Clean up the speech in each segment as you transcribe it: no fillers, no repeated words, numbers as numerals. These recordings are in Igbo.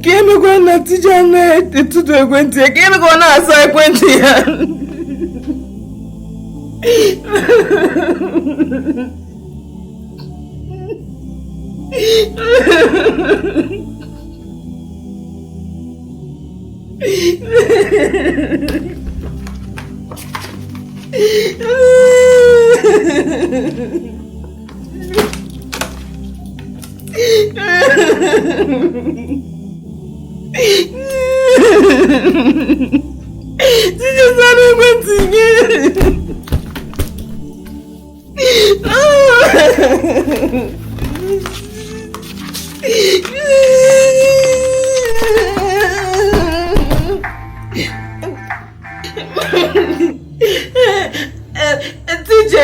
Ka emekwa na TJ na-etutu ekwentị ya, ka emekwa ọ na-asa ekwentị ya. TJ zara ekwentị gị. TJ.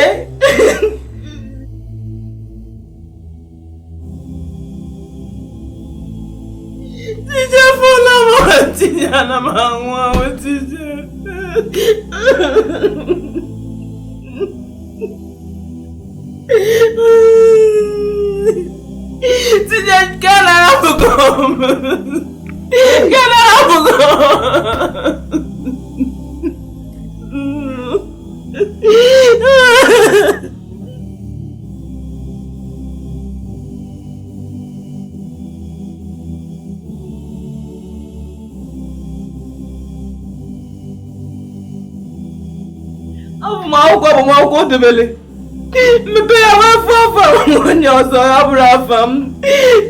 TJ fụla m. TJ ana m anwụ anwụ TJ. TJ nke na-arapụgo m. Nke na-arapụgo m. Ọ bụ m akwụkwọ bụ m akwụkwọ dobere mmepe ya bụ afọ afọ onye ọzọ ya bụrụ afọ m.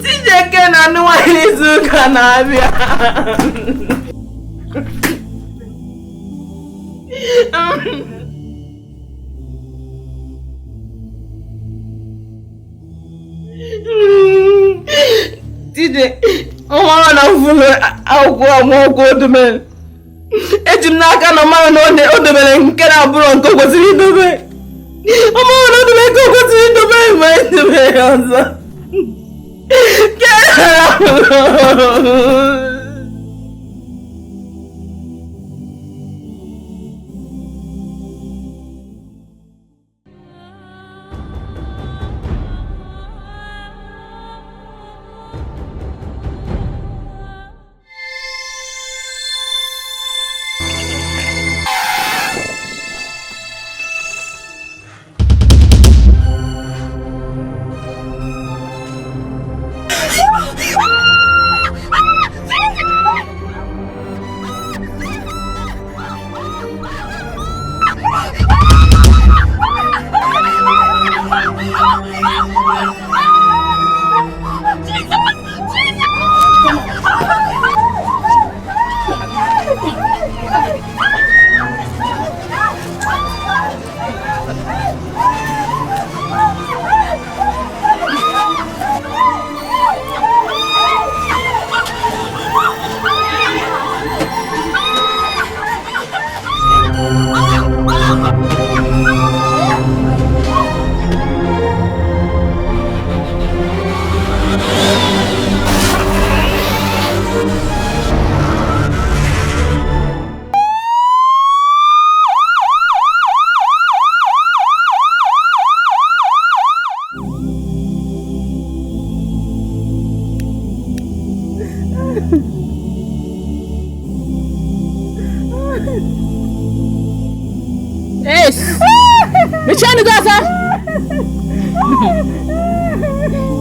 Chijioke na anụ nwaanyị n'izu ụka na-abịa. TJ, ọmara na mfụlụ akwụkwọ amaokwu o dobere, eji m n'aka na ọmara na o dobere nke na-abụrụ nke o kwesịrị idobe. Ọmara na o dobere nke o kwesịrị idobe ma edobe ya ọzọ. Nke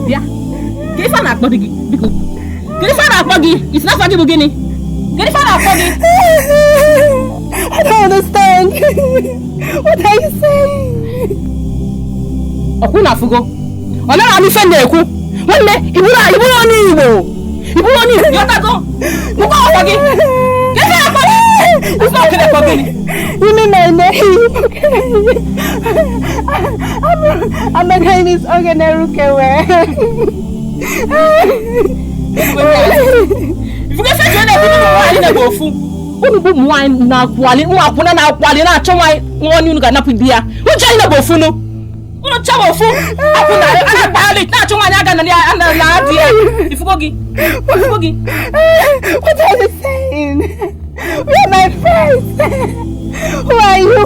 Bịa, ka ife a na-akpọ gị biko, kedu ife a na-akpọ gị? Isi n'afọ gị bụ gịnị? Kedu ife a na-akpọ gị? I don't understand. What are you saying? Ọkwụ na afụgo ọ naghị anụ ife na-ekwu. Nwanne, ị bụrụ onye Igbo, ị bụrụ onye Igbo, yọtago mụkwa ọkwọ gị. Kedu ife a na-akpọ gị? Isi na ọkụ gịnị? You mean my name? My name is Ogenerukewe. Ifugo ife ji na-ekwu n'ụmụ nwaanyị na-egbu ofu. Unu bụ ụmụ nwaanyị na-akwali, ụmụ akwụna na-akwali na-achọ nwaanyị nwa unu ga-anapụ di ya. Uche anyị na-egbu ofu nụ. Unu chọwa ofu akwụna a na-akpagharị na-achọ nwaanyị aga na ya na di ya. Ifugo gị. Ifugo gị. What are you saying? We are my friends. Who are you?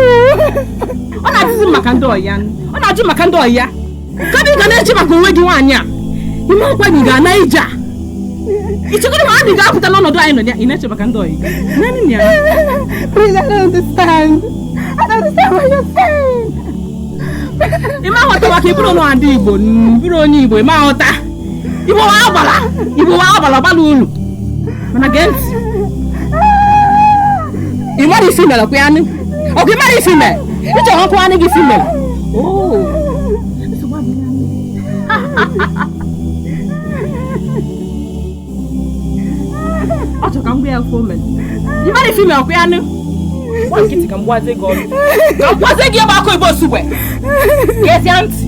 Ọ na-ajụzi maka ndị ọya. Ọ na-ajụ maka ndị ọya. Kedu ị ga na-eche maka onwe gị nwaanyị a? Ime ọkwa gị ga-ana ije a. Ichegoro ma adị ga-apụta n'ọnọdụ anyị nọ ya, ị na-eche maka ndị oyi gị. Naanị ya. Please, I don't understand. I don't understand what you're saying. Ị ma aghọta maka ị bụrụ na adị Igbo, bụrụ onye Igbo, ị ma aghọta. Igbo wa agbala, Igbo wa agbala gbala ulu. Mana gee ntị. Ị mara isi mere kwa ya nụ? Ọgụ ị mara isi mere? Ị chọrọ nkwa anị gị isi mere? Oh. Nsogbu adịghị anụ. Ọ chọrọ ka m gwa ya afọ mere. Ị mara isi mere kwa ya nụ? Gwa nkịtị ka m gwazie gị ọnụ. Ka m gwazie gị ebe akụ Igbo sugbe. Gezie ntị.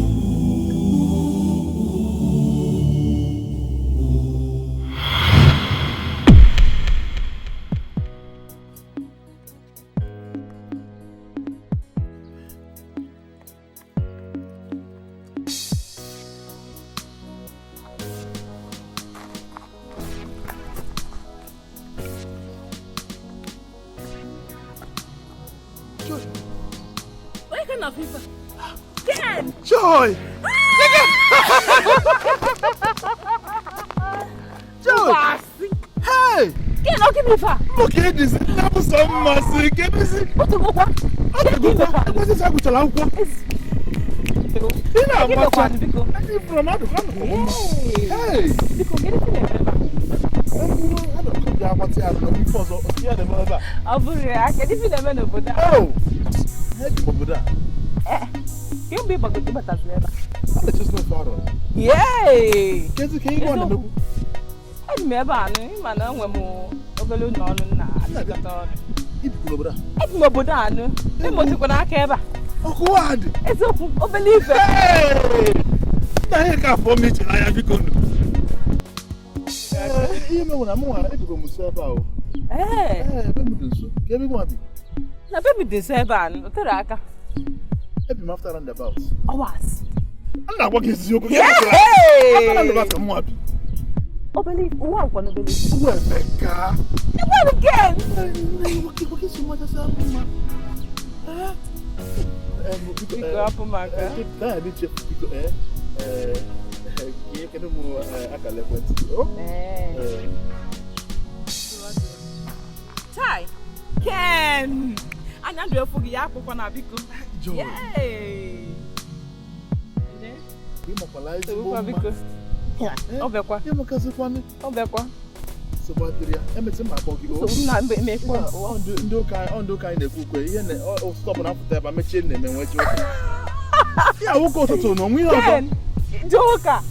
Joy! Joy! Hey! Ken, ọ gịnị ife a? Look at this. Na bụ sọ mmasị. Kedụzi? Otogokwa. Otogokwa. Ekwesịsị agụchara akwụkwọ. Ị na-amacha. Ndị from adụkọ adụkọ mma. Hey! Biko, kedu ife na-eme ebe a? Adụkọ bịa agbati arụ na ife ọzọ. Ya na-eme ebe a. Ọ bụrụ ya, kedu ife na-eme n'obodo a? Oh! Ihe dị obodo a. Kemgbe ị gbagote bataziri ebe a? A na-echesi n'ofe arọ. Yee! Kedu ka ihe ọ na-emekwu? Eji m ebe a nụ, ịma na enwe m obere ụlọ ọrụ m na-achịkọta ọrụ. Ibikwu n'obodo a? Ebi m obodo a nụ, ịmụtikwa n'aka ebe a. Ọkụ wa dị. Eziokwu, obere ife. Nna ihe ka afọ m iche n'anya biko nụ. Ihe menwere na mụ nwara ebigo m nso ebe a o. Ee. Ee, ebe m dị nso. Ka ebe gị bi? Na be m dị nso ebe a nụ, o tere aka. Ebi m after roundabout. Ọwas. M na-agwa gị eziokwu. After roundabout ka mụ bi. Obere ife, ụwa nkwa na obere ife. Ụwa Emeka. Ụwa again. Nwoke si machasị ahụ mma. Biko hapụ m aka. Ka anyị chefu biko kedu m akara ekwentị. Chai. Ken. Anya ndụ efu gị ya akwụkwọ na biko. Joy. Ị makwala ezigbo mma. Biko. Ọ bịakwa. Ịmakazikwanụ. Ọ bịakwa. Nsogbu adịrị ya. Emetụ m akpọ gị. Nsogbu na mbe emekwa. Ndị ụka anyị na-ekwu ukwe ihe na stọpụ na-apụta ebe a mechie na-eme nwe ji ụka. Ya nwoke ụtụtụ na onwe ihe ọzọ. Ken, jee ụka.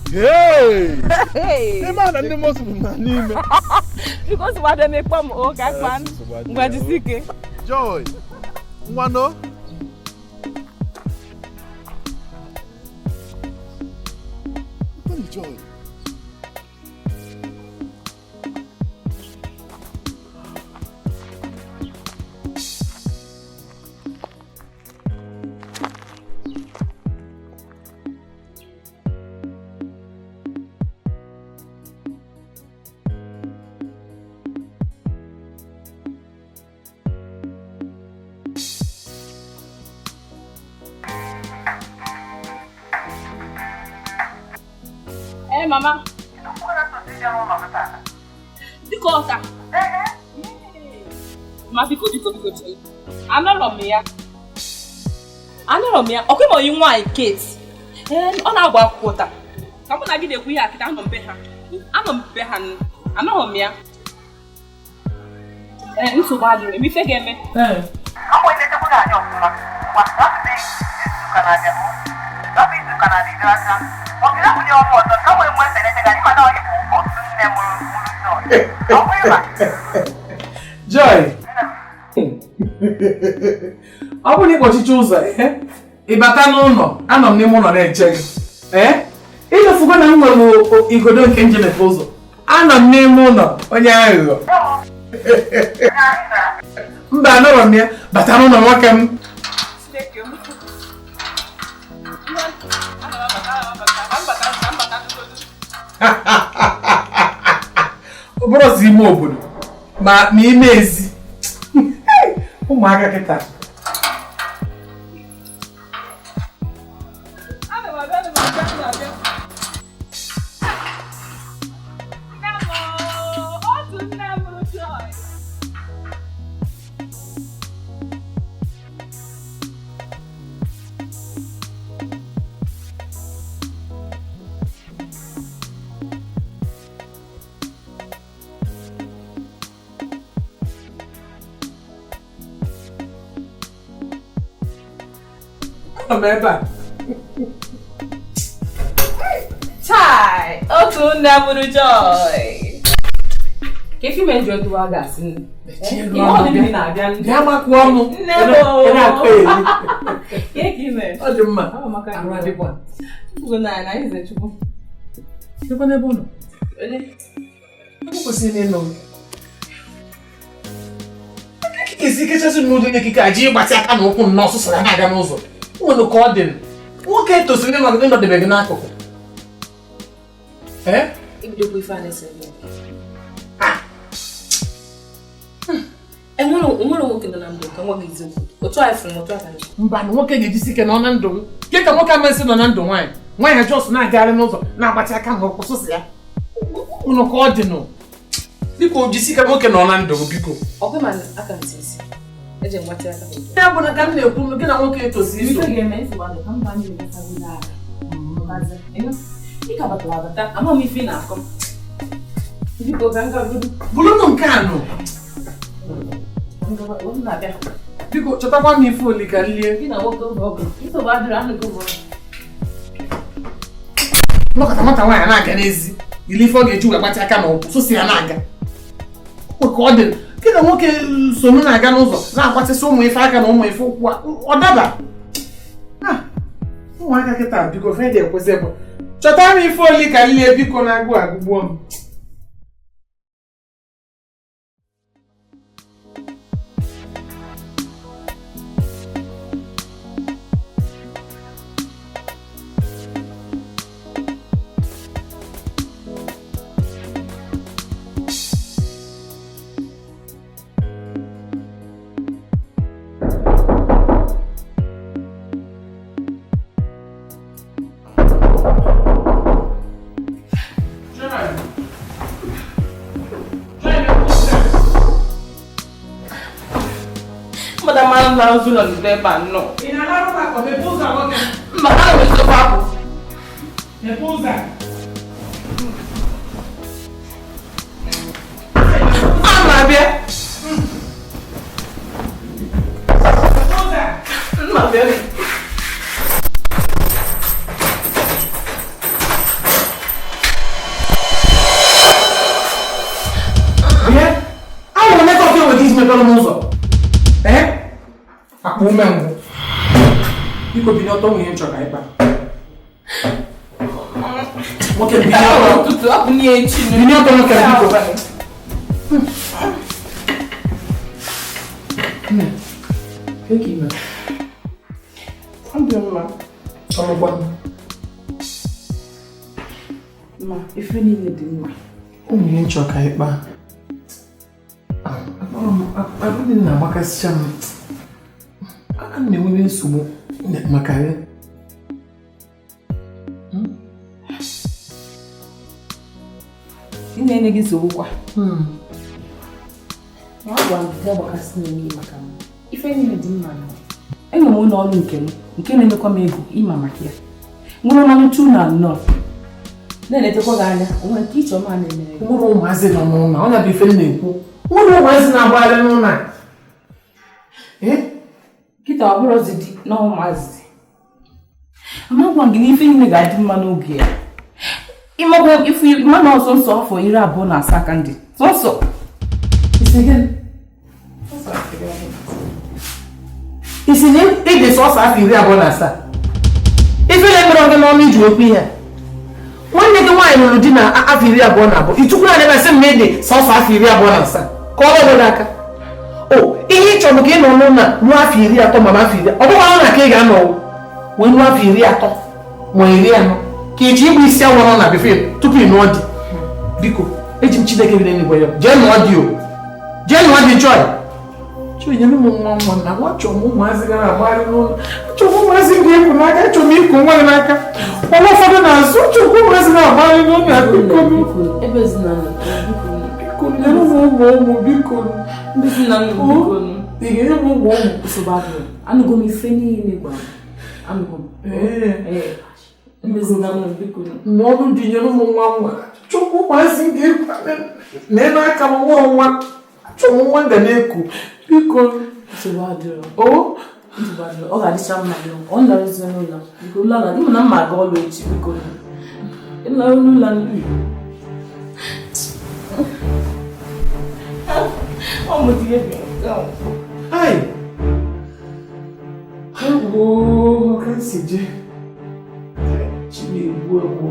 Hey! Ime a na ndị Muslim na n'ime. Biko nsogbu adịghị emekwa m ụka kpan. Ngwa jisi ike. Joy, ngwanụ. Joy. Hey, mama. Biko ọta. Ma biko biko biko chee. Anọrọ m ya. Anọrọ m ya. Ọkwa ịma onye nwaanyị Kate. Ọ na-agba akwụkwọ taa. Ka mụ na gị na-ekwu ihe a kịta anọ m be ha. Anọ m be ha. Anọghọ m ya. Ee, nsogbu adịrị. Eme ife ga-eme. Joy, ọ bụrụ na ịkpọchicha ụzọ ị bata n'ụlọ, anọ m n'ime ụlọ na-eche gị. Ịlefugo na m nwere igodo nke njem efe ụzọ. Anọ m n'ime ụlọ onye aghụghọ. Mba, anọrọ m ya. Bata n'ụlọ nwoke m. Ọ bụrụzi ime obodo ma ime ezi. Ụmụaka kịta. Anọ m ebe a. Chai! Otu nne mụrụ Joy. Ka ife ime njọ dụwa gasị. Ihe ọ dị na-abịa. Bịa makụọ m. Nne m o. Ị na-akọ eri. Ka ka ime? Ọ dị mma. Ọ maka Arụ adịkwa. Chukwu na na eze Chukwu. Chekwa n'ebe ọ nọ. Onye? Ebe kwesịrị ịnọ. Ka esi kechasị n'ụdị onye kike a ji ịgbatị aka na ụkwụ nnọọ sụsara na-aga n'ụzọ. Nwere ka ọ dị. Nwoke tosiri ịnọdebe gị n'akụkụ. Ee? Ibidokwa ife a na-ese gị. Enwere nwoke nọ na ndụ ka nwa gị eziokwu. Otu anyị fụrụ otu aka nje. Mba na nwoke ga-ejisi ike nọ na ndụ m. Ke ka nwoke amasị nọ na ndụ nwaanyị. Nwaanyị jos na-agagharị n'ụzọ na-agbatị aka na ụkwụ sụsụ ya. Ụnụ ka ọ dị nụ. Biko jisi ike nwoke nọ na ndụ m biko. Ọkwa ma aka ntị isi. Eji mgbatị aka m. Ya bụ na ka m na-ekwu gị na nwoke tosiri iso. Ife ga-eme nsogbu adị ka mba anyị na-emesago n'agha. Ị ka batara abata, ama m ife ị na-akọ. Biko ka m gagodu. Bụrụnụ nke a nụ. M na-abịa. Biko chọtakwa m ife oli ka m lie. Gị na nwoke oge ọgụ. Nsogbu adịrị anụgo m. Nọkọta nwata nwaanyị na-aga n'ezi. Ile ife ọ ga-eji wee gbatị aka na ụkwụ sụsụ ya na-aga. Ọ ka ọ dị gị na nwoke so m na-aga n'ụzọ na-agbatịsị ụmụ ife aka na ụmụ ife ụkwụ a, ọ daba. Ụmụaka kịta biko fedị ekwesị ekwe. Chọta m ife oli ka m lie biko na-agụ agụgbuo m. Madam, I'm not going to be no. Ị na-alarụ maka mepee ụzọ nwoke? Mba, ana m esokwa apụ. Mepee ụzọ a. Ana m abịa. Mepee ụzọ a. M abịa. Bịa. Ahụrụ m netwọk enwere ike iji mepere m ụzọ. Ee? Akpa umengwụ. Biko binye ọtọ nwunye m chọrọ ka anyị kpaa. Nwoke binye ọtọ. Ụtụtụ, apụ n'ihe echi. Binye ọtọ nwoke biko. Nne, kee ka ime? Ọ dị mma. Ọrụkwa m. Ma, ife niile dị mma. Ụmụ ihe m chọrọ ka anyị kpaa. Arụ dị na-agbakasịcha m. Ana m enwebe nsogbu maka ya. Ị na-enye gị nsogbu kwa. Ma agwa m gị agbakasị na-enye maka m. Ife niile dị mma na. Enwere m ụlọ ọrụ nke m nke na-emekwa m ego ịma maka ya. Nwere ọnụ tu na nnọọ. Na-eletekwa gị anya, onwe nke ịchọ ma na-emere gị. Nwere ụmụazị nọ n'ụlọ, ọ na-abụ ife m na-ekwu. Nwere ụmụazị na-agbagharị n'ụlọ a. Kịta ọ bụrụzi di na ụmụazị. Amagwa gị na ife niile ga-adị mma n'oge ya. Ịmakwa ifu ịma na ọsọ nsọ afọ 27 ka ndị. Sọsọ. Isi na ịdị sọsọ afọ 27. Ife na-emere gị n'ọnụ iji okwu ihe. Nwanne gị nwaanyị lụrụ di na afọ 22. Ịchukwu na na-eme sị m na ịdị sọsọ afọ 27. Ka ọ rụrụ gị aka. O, ihe ị chọrọ ka ị nọ n'ụlọ ruo afọ 30 ma afọ 10. Ọ bụghị na ka ị ga-anọ wee ruo afọ 30 ma 40 ka iji igbu isi awọ nọ na befe tupu ị nụọ di. Biko, eji m Chineke bi n'eluigwe ya. Jee nụọ di o. Jee nụọ di Joy. Joy, nyere m nwa nwa na nwa chọrọ m ụmụazị gara agbagharị n'ụlọ. Achọrọ m ụmụazị ndị ekwu n'aka, achọrọ m iku nwa gị n'aka. Ọnwa ụfọdụ na-azụ, achọrọ m ụmụazị na-agbagharị n'ụlọ ya. Biko, biko, nyere m ụmụ ụmụ, biko. Ị ga-enye m ụmụ ụmụ. Nsogbu adịrọ. Anụgo m ife niile gwara m. Anụgo m. N'ọnụ dị nyere ụmụ nwa nwa. Chukwu ụmụazị ga-ekwu n'elu aka m nwa nwa. Achọrọ m nwa ga na-eku. Biko. Nsogbu adịrọ. O. Ọ ga-adịcha mma ọ nlarụzi n'ụlọ biko ụlọ na ịmụ na mma aga ọlụ echi biko ịlarụ n'ụlọ nri ọ mụta ihe bi Ai! Ewo, ka m si jee. Chi na-egbu egbu.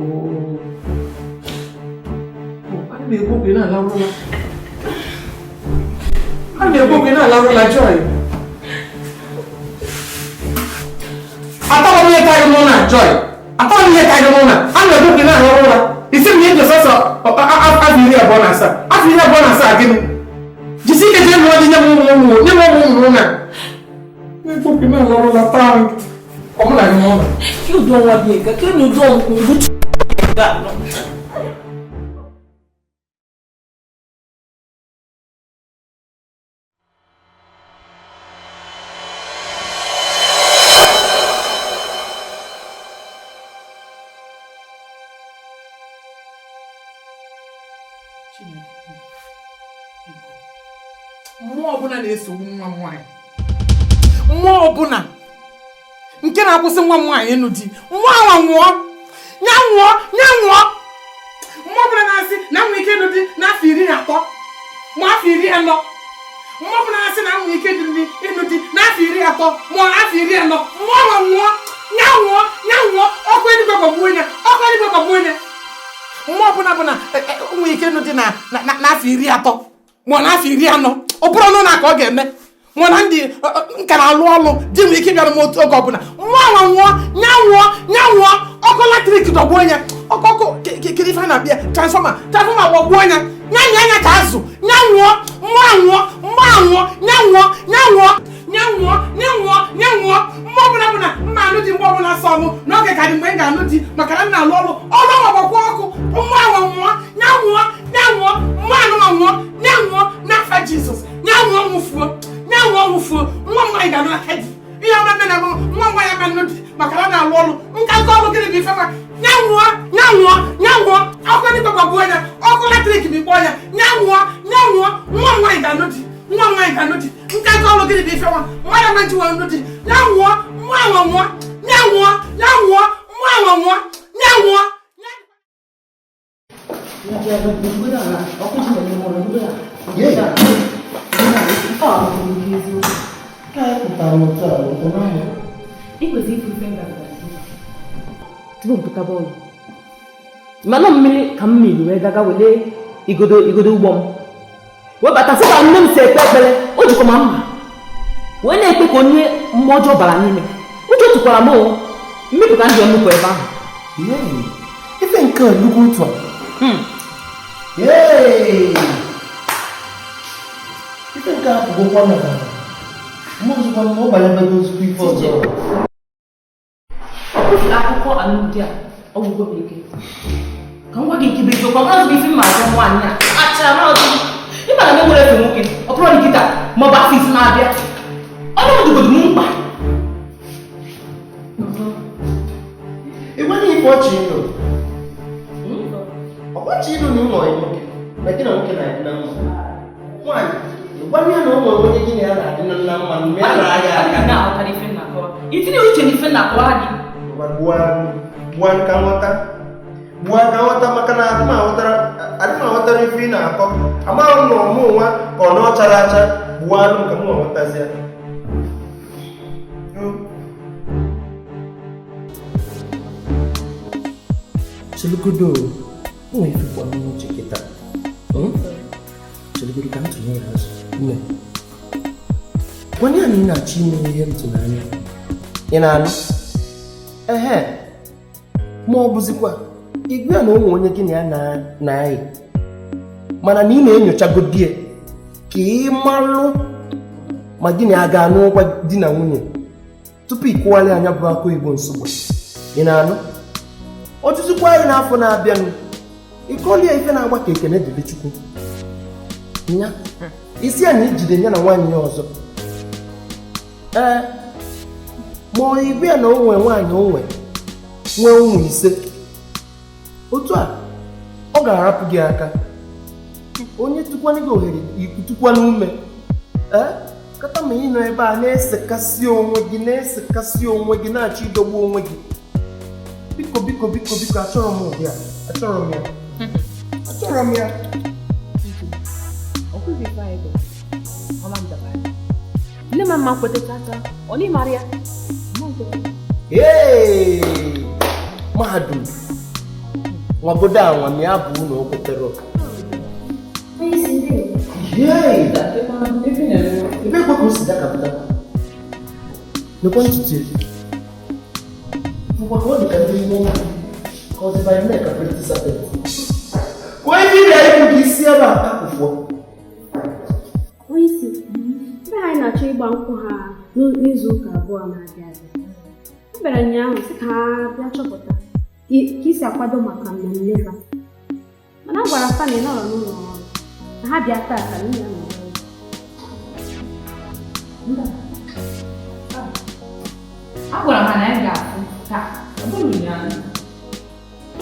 Ana m egbu ogbe na-alarụ ụla. Ana m egbu ogbe na-alarụ ụla, Joy. Atọghị m ihe karịrị mụ na Joy. Atọghị m ihe karịrị mụ na. Ana m egbu ogbe na-alarụ ụla. Isi m na ịjụ sọsọ afọ 27. Afọ 27 gịnị? Jisi ike jee mụọ di nye m ụmụ ụmụ nye m ụmụ ụmụ na. Egbu ogbe na-alarụ ụla taa. Ọ mụ na gị n'ụlọ. Ke ụdị ọnwa bi nke ke na ụdị ọnwụ Mmụọ ọbụla na-esogbu nwa m nwaanyị, mmụọ ọbụla nke na-akwụsị nwa m nwaanyị ịnụ di, mmụọ anwa nwụọ, ya nwụọ, ya nwụọ. Mmụọ ọbụla na-asị na m nwere ike ịnụ di n'afọ 13 ma afọ 40, mmụọ ọbụla na-asị na m nwere ike ịnụ di n'afọ 30 ma afọ 40, mmụọ anwa nwụọ, ya nwụọ, ya nwụọ. Ọkụ eluigwe gbagbuo ya, ọkụ eluigwe gbagbuo ya. Mmụọ ọbụla bụ na nwere ike ịnụ di n'afọ 30 ma n'afọ 40, ọ bụrụ na ka ọ ga-eme mụ na ndị nka na-alụ ọlụ di nwere ike ịbịara m otu oge ọbụla. Mmụọ anwa nwụọ, nya nwụọ, nya nwụọ. Ọkụ latrik dọgbuo ya, ọkụ ọkụ kiri ife a na-abịa transfọma transfọma gbọgbuo ya, nya nya anya ka azụ, nya nwụọ, mmụọ anwụọ, mmụọ anwụọ, nya nwụọ, nya nwụọ, nya nwụọ, nya nwụọ, nya nwụọ. Mmụọ ọbụla bụ na mma anụ di mgbe ọbụla sọ mụ n'oge ka dị mgbe m ga-anụ di maka na m na-alụ ọlụ ọlụ ọnwa gbakwa ọkụ. Mmụọ anwa nwụọ, nya nwụọ, nya nwụọ, mmụọ anụnwa nwụọ, nya nwụọ n'afa Jizọs, nya nwụọ nwụfuo, nya nwụọ nwụfuo. Nwa m nwaanyị ga-anụ aka di, ihe ọma nne na m nwa m nwaanyị ama nnu di maka na na-alụ ọlụ nka nke ọlụ gịnị bụ ife nwa. Nya nwụọ, nya nwụọ, nya nwụọ. Ọkụ eluigwe gbagbuo ya, ọkụ latrik bikpọọ ya, nya nwụọ, nya nwụọ. Nwa m nwaanyị ga-anụ di, nwa m nwaanyị ga-anụ di, nka nke ọlụ gịnị bụ ife nwa mmadụ ama ji nwe nụ di. Nya nwụọ, mmụọ anwa nwụọ, nya nwụọ, nya nwụọ, mmụọ anwa nwụọ, nya nwụọ. Tupu m pụta bọọlụ mana mmiri ka mmiri wee gaga wele igodo igodo ụgbọ m wee bata fụ ka nne m si ekpe ekpere. O jikwa ma mma wee na-ekpe ka onye mmụọ ọjọọ bara n'ime. Ụjọ tụkwara m o mmepụ ka ndị nnukwu ebe ahụ. Ife nke a nnukwu otu a. Ife nke a pụgokwa na mmụọ nzukọ na ọ banyebego ozugbo ife ọzọ. Ọ kwụsịrị akụkọ alụmdi a ọgwụgwọ m ike. Ka m gwa gị nke bụ eziokwu, ọ maazị isi mma agwa nwaanyị a achara maazị ịma na m nwere efe nwoke ọ bụrụ nkịta ma ọ bụ afọ isi na-abịa ọnụ m dịgodu m mkpa. Ị nweghị ife ọchị ịnụ. Ọkpọchị ịnụ na ụlọ nwoke na gị na nwoke na-adị na mma. Nwaanyị, gwa ya na o nwere onye gị na ya na-adị na mma mgbe ya na-aga aka. Itinye uche n'ife na-akọwa gị. Gbuo ka nghọta. Gbuo ka nghọta maka na adị m aghọtara ife ị na-akọ. Amaghị m na ọmụ nwa ka ọ na ọ chara acha gbuo anụ ka m ghọtazie. Chelugodo, o nwere ife kwa n'uche kịta. Chelugodo ka m tụnye ya azụ. Nne, gwa ya na ị na-achọ ime ihe ntụnanya. Ị na-anụ? Ehe, ma ọ bụzikwa igwe ya na onwe onye gị na ya na-ayị mana na ị na-enyochagodi ya ka ị malụ ma gị na ya ga-anụ ụkwa di na nwunye tupu ị kụgharị anya bụ akụ Igbo nsogbu. Ị na-anụ? Ọ jụzikwa anyị n'afọ na-abịanụ ịkọlie ife na-agba ka ekene dịrị Chukwu. Nya isi ya na ijide ya na nwaanyị ya ọzọ. Ee, ma ọ igwe ya na onwe nwaanyị onwe nwee ụmụ 5 otu a ọ ga-arapụ gị aka. Onye tụkwana gị ohere ikutukwana ume. Ee, Kata ma ị nọ ebe a na-esekasị onwe gị, na-esekasị onwe gị, na-achọ ịdọgbu onwe gị. Biko, biko, biko, biko, achọrọ m ụdị a. Achọrọ m ya. Achọrọ m ya. Nne m ama nkweta tata, ọ na ịmara ya. Hey! Mahadum nwagodo anwa ma ya bụ na o kwetere. Hey! Ebe ekwe ka o si dakapụta. Lekwa ntutu ya. Bụkwa ka ọ dị ka ndị mmụọ, ka ọ dị by neck ka pretty serpent. Kwuo ife ị bịara ikwu ka isi ebe a akwụkwọ. Onye isi, ndị anyị na-achọ ịgba nkwụ ha n'izu ụka 2 na-abịa abịa. Ha bịara ụnyaahụ sị ka ha bịa chọpụta ka isi akwado maka mmemme ha. Mana a gwara fa na ị nọrọ n'ụlọ ọrụ, na ha bịa taa ka nne ya nọ n'ụlọ. A gwara m ha na anyị ga-afụ taa, ọ bụrụ ụnyaahụ.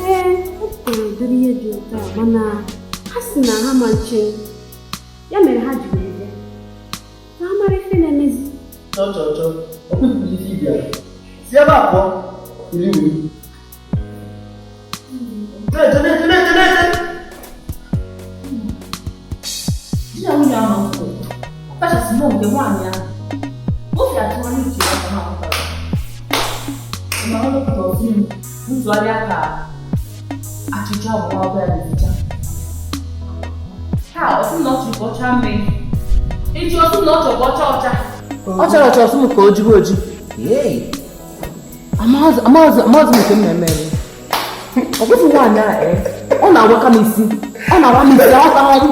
Ee, o kwuru ụdịrị ihe dị otu a, mana ha sị na ha ma nche, ya mere ha ji wee bịa. Ka ha mara ife na-emezi. Chọọ chọọ chọọ, ọ bụghị ife ị bịara. Si ebe a pụọ, iri wuri. Na-eje, na-eje, na-eje, na-eje. Di na nwunye ahụ nkwụ, ọ kachasị mụ nke nwaanyị ahụ. O si atụgharị uche ya ka ha ghọtara. Ma ọ lụpụta ọtụ m, ntụgharị aka achịcha agbamakwụkwọ ya ga-ezicha. Ha, ọtụ na ọ chọrọ ka ọ chaa mmiri. Eji ọtụ na ọ chọrọ ka ọ chaa ọcha. Ọ chọrọ ọcha ọtụ m ka o jibe oji. Amaghịzị m nke m na-eme eme. Ọ bụghị nwaanyị a, ọ na-awaka m isi. Ọ na-awa m isi, aghọtaghị m.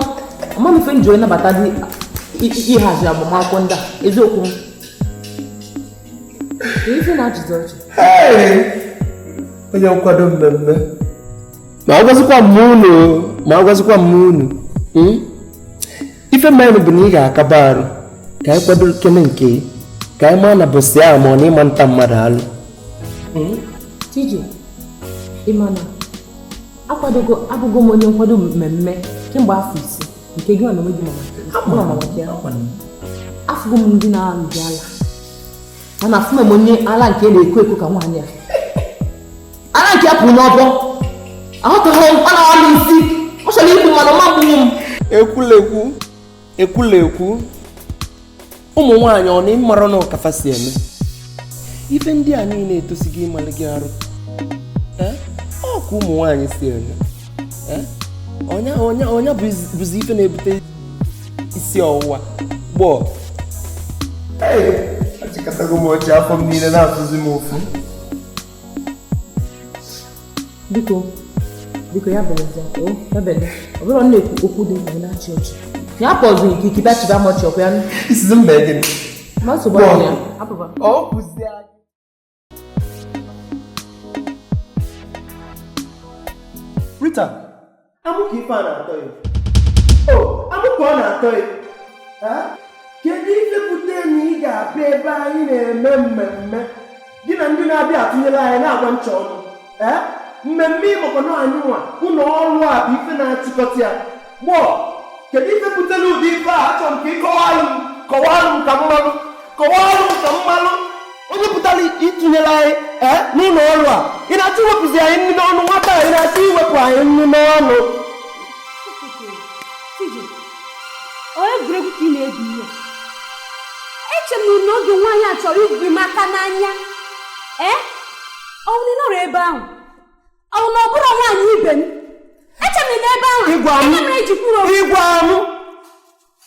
Ama m ife m ji wee nabata dị ịhazi agbamakwụkwọ ndị a, eziokwu m. Ife na-achịzi ọchị. Onye nkwado mmemme. Ma agwazikwa m unu, ma agwazikwa m unu. Ife mmenụ bụ na ị ga-akaba arụ ka anyị kwado kene nke ka anyị maa na bụsị ahụ ma ọ na ịma nta mmadụ alụ. TJ, ị ma na akwadogo abụgo m onye nkwado mmemme kemgbe afọ 5 nke gị na onwe gị mama nke ya. Afụgo m ndị na-alụ ala, mana afụ m onye ala nke na-eko eko ka nwaanyị a. Ala nke ya pụrụ n'ọbọ, aghọtaghị m, ọ na-awa m isi, ọ chọrọ igbu mana ọma mgbu m. Ekwulekwu, ekwulekwu. Ụmụ nwaanyị ọ na ịmara na ọkafa si eme. Ife ndị a niile etosighị ịmalị gị arụ. Ọ ka ụmụ nwaanyị si eme. Ọnya ọnya ọnya bụzi ife na-ebute isi ọwụwa. Gbọọ. Achịkọtago m oche afọ m niile na-atụzi m ụfụ. Biko, biko ya belezie, o ya bele. Ọ bụrụ na na-ekwu okwu dị mkpa na-achị ọchị. Ya pọzụ nke ikibe achịba m ọchị ọkwa ya. Isizi mba gịnị? Ma nsogbu adịghị ya. Hapụba. Ọ kwụzie. Rita, amụ ka ife a na-atọ ya. O, amụ ka ọ na-atọ ya. Kedu ife bute na ị ga-abịa ebe anyị na-eme mmemme? Gị na ndị na-abịa atụnyere anyị na-agba ncha ọnụ. Mmemme ịmakọ na anyị nwa ụlọ ọrụ a bụ ife na-achịkọta ya. Gbọọ, kedu ife butere ụdị ife a? Achọrọ m ka ị kọwalụ m, kọwalụ m ka m malụ, kọwalụ m ka m malụ. Onye pụtara ịtụnyere anyị n'ụlọ ọrụ a, ị na-achọ iwepụzi anyị nri n'ọnụ nwata a, ị na-achọ iwepụ anyị nri n'ọnụ. Ọ egwuregwu ka ị na-egwu ihe. Eche m na oge nwaanyị a chọrọ igwu m aka n'anya. Ọ bụ na ị nọrọ ebe ahụ? Ọ bụ na ọ bụrụ nwaanyị ibe m? Eche m na ebe ahụ. Ịgwa m,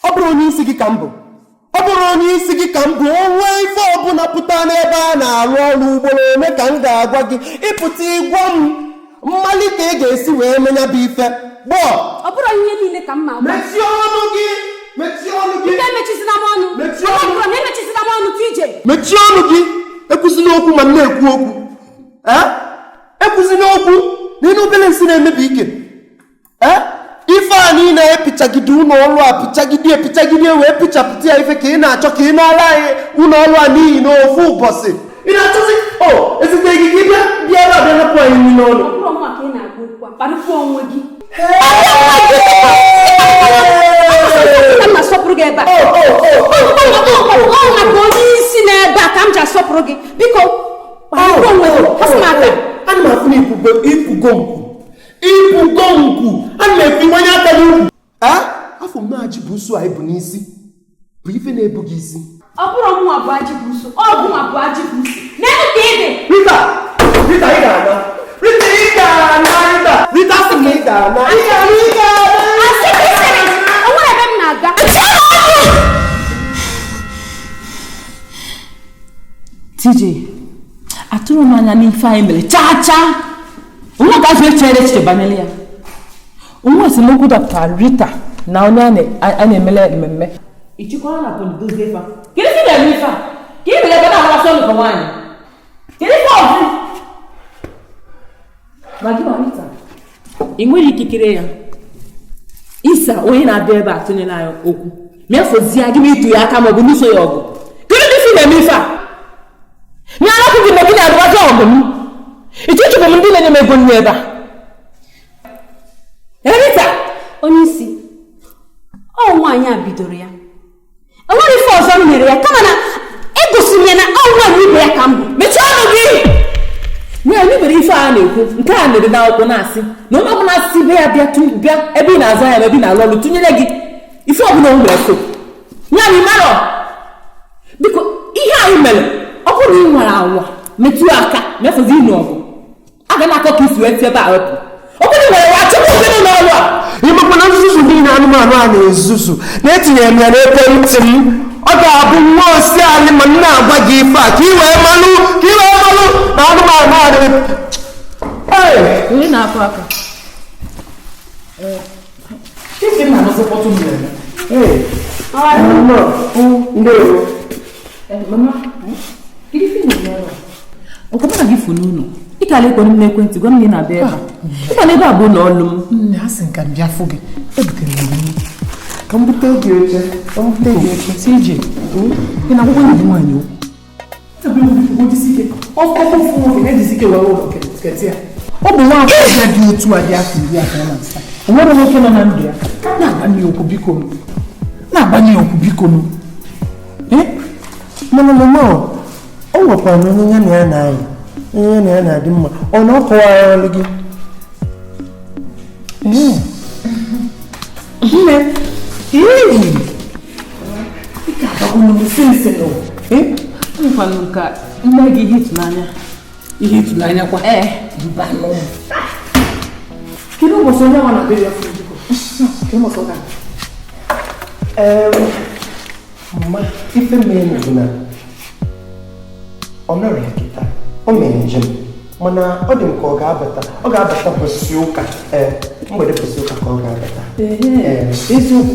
ọ bụrụ onye isi gị ka m bụ. Ọ bụrụ onye isi gị ka m bụ, onwe ife ọbụla pụta n'ebe a na-arụ ọrụ ugboro ome ka m ga-agwa gị. Ịpụta ịgwa m mmalite ị ga-esi wee menya bụ ife. Gbọọ. Ọ bụrụ ihe niile ka m ma agwa. Mechie ọnụ gị. Mechie ọnụ gị. Emechizina m ọnụ. Mechie ọnụ. Emechizina m ọnụ, TJ. Mechie ọnụ gị. Ekwuzina okwu ma m na-ekwu okwu. Ekwuzina okwu n'ime obere nsị na-emebi ike. Ife a niile epichagide ụlọ ọrụ a pichagide epichagide wee pichapụta ya ife ka ị na-achọ ka ị na-ala anyị ụlọ ọrụ a n'ihi n'ofu ụbọchị. Ị na-achọzi o ezite gị gị bịa bịa ebe a bịa napụ anyị nri n'ọnụ. na-asọpụrụ gị ebe a. Ọ maka onye isi n'ebe a ka m ji asọpụrụ gị. Biko, kpakpọ onwe gị, kwụsị m aka. Ana m afụ na ipugo nku. Ipugo nku. Ana m efu mmanya aka n'ukwu. Afọ m na-ajị bụ usu anyị bụ n'isi. Bụ ife na-ebu gị isi. Ọ bụrụ mụnwa bụ ajị bụ usu, ọ bụ nwa bụ ajị bụ usu. N'elu ka ị dị. Rita! Rita, ị ga-ana. Rita, ị ga-ana, Rita. Rita, asị m na ị ga-ana. Ị ga-ana, ị ga-ana. Asị ka ị sịrị, o nwere ebe m na-aga. TJ, atụrụ m anya n'ife anyị mere chaa chaa. Onwe ka afọ echere echiche banyere ya. Onwe esemokwu dọpụtara Rita na onye a na-emele mmemme. Ịchịkwa na pụrụ dozie ife a. Kedu ife ị na-eme ife a? Ka ị mere ebe na-agbasị ọnụ ka nwaanyị. Kedu ife ọ bụ? Ma gị ma Rita, ị nwere ikikere ya. Isa onye na-abịa ebe a tụnyere anyị okwu. Mefozie gị ma ịtụ ya aka maọbụ n'uso ya ọgụ. Kedu ife ị na-eme ife a? Nye alakụ gị ma gị na-arụbazi ọgụ m. Ịchọ ịchụpụ m ndị na-enye m ego nne ebe a. Rita! Onye isi, ọ nwaanyị a bidoro ya. Enwere ife ọzọ m mere ya kama na egosiri ya na ọ nwaanyị ibe ya ka m bụ. Mechie ọnụ gị! Nye anyị nwere ife a na-ekwu nke a na-ede n'akwụkwọ na-asị na onye ọbụla si be ya bịa bịa ebe ị na-azụ ahịa ebe ị na-alụ ọrụ tụnyere gị ife ọbụla o nwere so. Nye anyị marọ. Biko ihe anyị mere ọ bụrụ na ị nwere anwa metụ aka mefozi ịnụ ọgụ a ga na-akọ ka isi wee si ebe a wepụ. Ọ bụrụ na ị nwere nwa chụpụ gịnị n'ọrụ a. Ịmakwa na nzuzu niile anụmanụ a na-ezuzu na-etinyere m ya n'ekwentị m. Ọ ga-abụ nwa osi anyị ma m na-agwa gị ife a ka ị wee malụ na anụmanụ a na Onye na-akụ aka? Mama, kedu ife ị na-eme ebe a? Ọkwa mụ na gị fụ n'ụlọ. Ị ka lekwa m n'ekwentị gwa m na ị na-abịa ebe a. Ị ma na ebe a bụ ụlọ ọrụ m. Nne, a sị m ka m bịa fụ gị. Ebutere m nri. Ka m bute gị oche. Ka m bute gị oche. TJ, ị na-akwụkwọ enyi gị nwaanyị okwu. Ọ bụ nwa agbọghọbịa dị otu a dị afọ 38. O nwere nwoke nọ na ndụ ya. Na-agbanye okwu biko m. Na-agbanye okwu biko m. Mana mama, o nwekwara onye ya na ya na-ayị. Onye ya na ya na-adị mma. Ọ na ọ kọwara gị? Nne, ee! Ị ga-agbakwunye m sinsi nụ. Nkwanụ ka nne gị ihe ịtụnanya. Ihe ịtụnanya kwa? Mba nụ. Kedu ụbọchị onye nwa na-abịa ya furu biko? Kedu ụbọchị ọ ga-abịa? Mama, ife mere bụ na ọ nọrọ ya kịta. O mere njem. Mana ọ dị m ka ọ ga-abata. Ọ ga-abata kwesị ụka. Mgbede kwesị ụka ka ọ ga-abata. Eziokwu.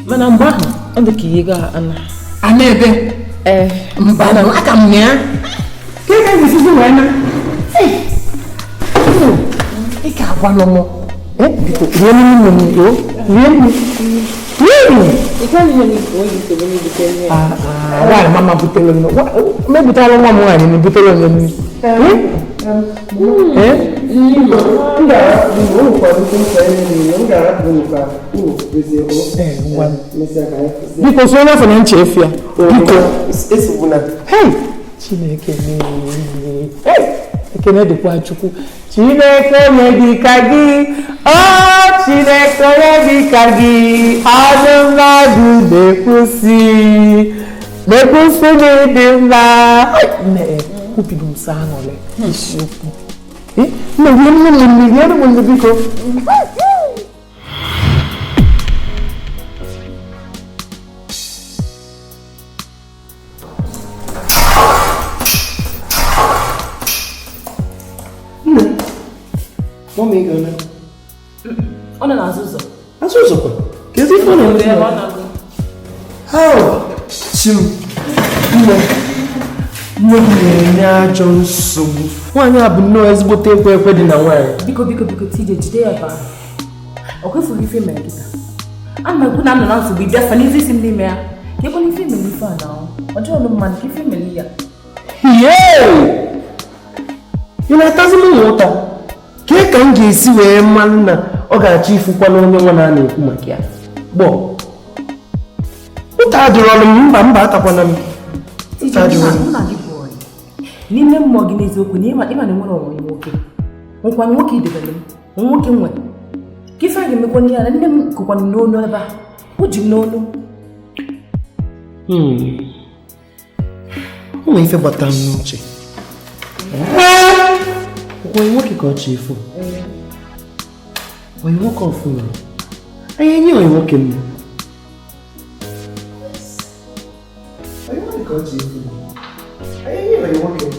Mana mgbe ahụ, ọ dị ka ihe ga-ana. Ana ebe? Mba nụ, aka m na ya. Kedu ka m ga-esizi wee na? Ị ga-agwa nụ mụ. Biko, rie nri m, rie nri. Rie nri. Nwaanyị mama butere nri. Mebutara nwa m nwaanyị na butere onye nri. Biko, so onye afọ na ncha efi ya. Biko. Hey! Chineke ekene dịkwa Chukwu. Chineke onye dị ka gị, ọ Chineke onye dị ka gị, ọnụ mmadụ na-ekwusi, na-ekwusi na ịdị mma. Nne, kwubigo m sọ aṅụrị, isiokwu. Nne, rie nne m nri, rie m nri biko. Mama, ị ga-ana? Ọ nọ n'azụ ụzọ. Azụ ụzọ kwa? Kedu ife ọ na-eme? How? Chim, nne, nne m na-enye ajọ nsogbu. Nwaanyị a bụ nnọọ ezigbote ekwe ekwe dị na nwaanyị. Biko, biko, biko, TJ, jide ya ebe ahụ. Ọ kwefuru ife mere kịta. Ana m ekwu na m nọ na nsogbu, ị bịa fana isi m n'ime ya. Ka ebe na ife mere ife a na ọ jọọ ọnụ mmadụ ka ife mere ya. Yee! Ị na-atazi m nwa ụta? Kee ka m ga-esi wee mmanụ na ọ ga-achọ ifukwa n'onye nwa na-ekwu maka ya. Gbọ. Ụta adịrọ m mba mba atakwana m. Ụta adịrọ m. N'ime mmụọ gị n'eziokwu na ịma na enwere ọnwụ nwoke. Nkwanụ nwoke idebere m, nwoke m nwere. Ka ife a ga-emekwa n'ihe a na nne m kụkwanụ n'onu ebe a. O ji m n'onu. O nwere ife gbatara m n'uche. Onye nwoke ka ọ chị efu. Onye nwoke ọfụma. Anyị enye onye nwoke m. Onye nwoke ka ọ chị efu. Anyị enye onye nwoke m.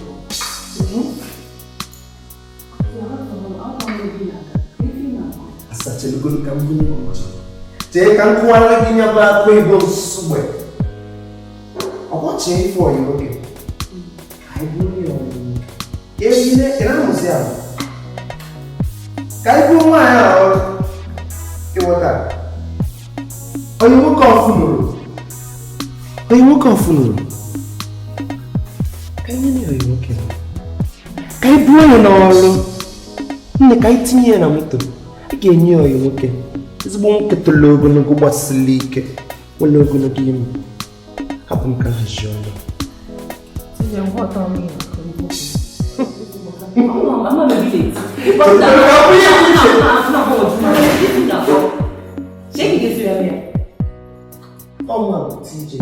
Asachelugolu ka m bunye ọchị. Chee ka m kụwara gị ya bụ akụ ego nsugbe. Ọkwa chee ife onye nwoke. Ka anyị bụrụ ya onye nwoke. Ka ị na-amụzi ahụ. Ka anyị bụrụ nwaanyị ahụ ịghọta. Onye nwoke ọfụnụrụ. Onye nwoke ọfụnụrụ. Ka anyị nye ya onye nwoke. Ka anyị buo ya n'ọrụ. Nne ka anyị tinye ya na moto. A ga-enye ya onye nwoke. Ezigbo nwoke toro ogologo gbasiri ike. Nwere ogologo imi. Hapụ m ka m hazie ọnụ. Ọnwa bụ TJ.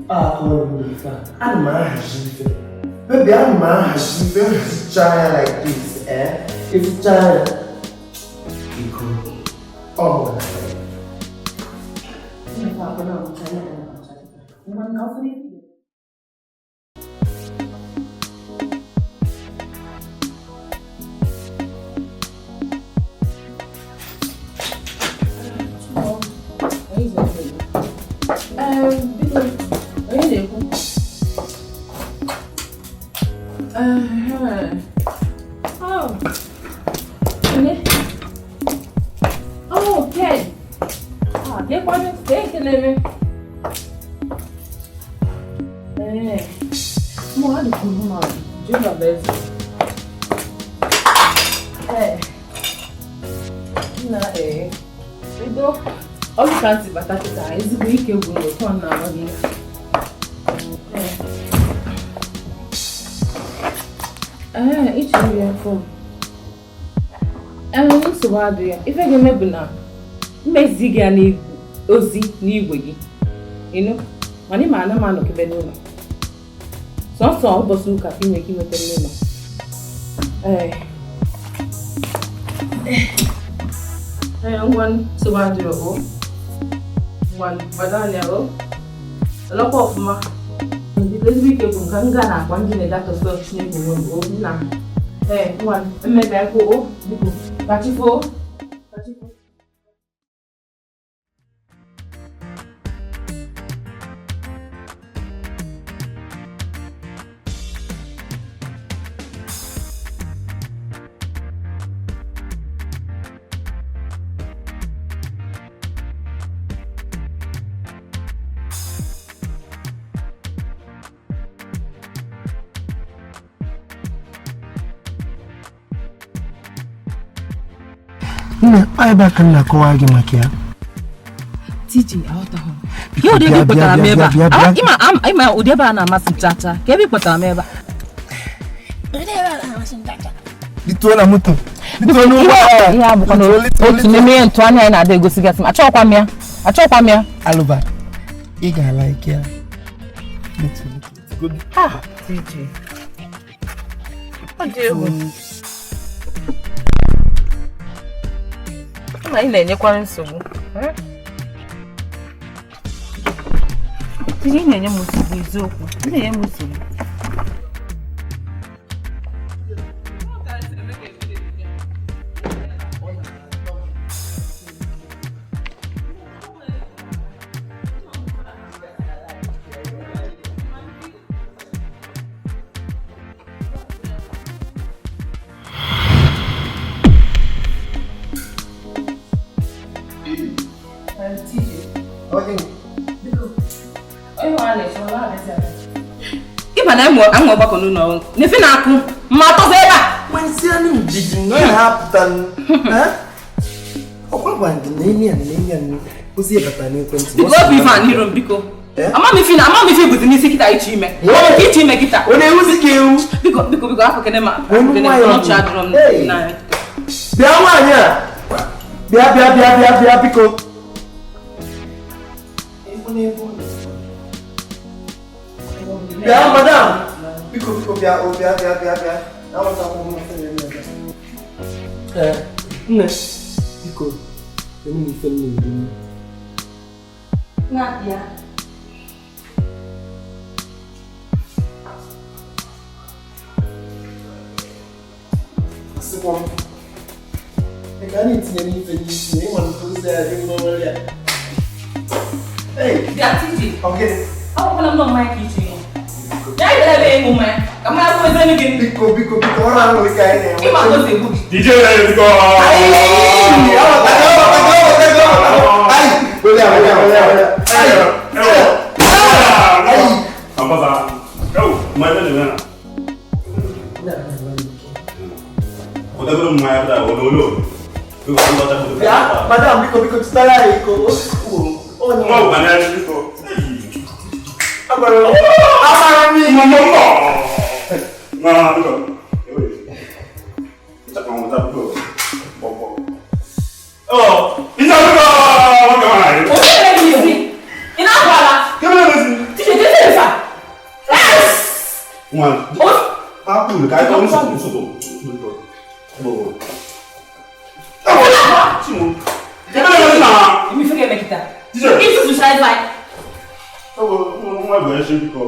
Akọrọ m ife a. Ana m ahazi ife. Baby, ana m ahazi ife. Nhazichaa ya like this, eh? Efichaa ya. Iko. Ọ mụ na ya. Ezigbo ike gwụrụ otu ọ na-agwa gị. Ee, ịchọrọ ya fọm. Ee, nsogbu adịghị ya. Ife ga-eme bụ na mmezi gị ya ozi n'igwe gị. Ịnụ? Mana ị ma ana m anọkebe n'ụlọ. Sọsọ ụbọchị ụka ka ị nwere ike inweta n'ụlọ. Ee. Ee, ngwa nsogbu adịghị o. Gbadanya o. Ọlọ́pàá ọ̀fụma. Ezigbo ike bụ nka nga na-akwa ndị na-edatọsọ Chineke nwe m o nna. Ee, ngwa mmeka ekwu o biko kachifo. Kachifo. Nne, ọ ebe a ka m na-akọwa gị maka ya. TJ, aghọtaghị m. Ka ụdị ebe ị kpọtara m ebe a? Ịma ụdị ebe a na-amasị m chacha. Ka ebe ị kpọtara m ebe a? Lituo na moto. Lituo n'ụgbọala. Ihe a bụkwa na otu n'ime ihe ntụanya anyị na-ada egosi gasị m. Achọghịkwa m ya. Achọghịkwa m ya. Alụba, ị ga-ala ike ya. Lituo. TJ. Ọ dị egwu. Anyị na-enyekwara nsogbu. Ị na-enye m nsogbu eziokwu. Ị na-enye m nsogbu. Ịba na enwe ọgbakọ n'ụlọ ọrụ na-efe na-akụ ma atọzọ ebe a. Nwenzianụ ndidi na ọ na-apụta. Ọkwa Agwa gị na enyi ya na enyi ya na ozi ịbata n'ekwentị. Biko ọ bụ ife a n'iru m biko. Ama m ife na ama m ife ibuzi n'isi kịta iche ime. Ama m iche ime kịta. Ọ na-ewuzi ka ewu. Biko biko biko hapụ kene ma. Wenu Kene nwayọọ. ọchị adịrọ m Hey. n'anya. Bịa nwaanyị a. Bịa bịa bịa bịa bịa biko. Bịa madam. Biko biko bịa o bịa bịa bịa bịa. Aghọtakwa m ife na-eme ebe a. Ee, nne, biko, enye m ife m na-eri. Na-abịa. Asịkwa m. Ị ka a na-etinye n'ife n'isi na ịma nke ozi a dị n'ọrụ ya. Hey, Bịa TJ. ọ gịnị? Ọ bụkwala m nọ mmanya ka iche ịṅụ. Ya ị bịara ebe ịṅụ mmanya. Ka mmanya bụrụ ezi gị. Biko biko biko ọrụ ahụ ike anyị na-enwe. Ịma ka o si egbu gị. DJ let's go. Ayi, aghọtago, aghọtago, aghọtago, aghọtago. Ayi, wele ya, wele ya, wele ya, wele ya. Ayi, ayi. Ampasa. Yo, mmanya na na. Kota mmanya bda ololo. Biko ndo ta biko. Bịa, madam, biko biko zụtara ya iko. Onye Nwa bụ na biko. agbara m. Agbara m ihe. Mama mama. Na biko. Ewe. Chapa mo ta biko. Bobo. Oh, ina biko. Nwoke nwaanyị. Onye mere gị isi? Ị na-akwa ala? Kemgbe na esi. TJ jesi ife a. Yes! Nwa. O- Apụ ka anyị kọọ nsogbu nsogbu. Bobo. Chimo. Kemgbe na esi na. Ime ife ga-eme kịta. DJ. Isusu ife anyị. Nwa bụ esi biko.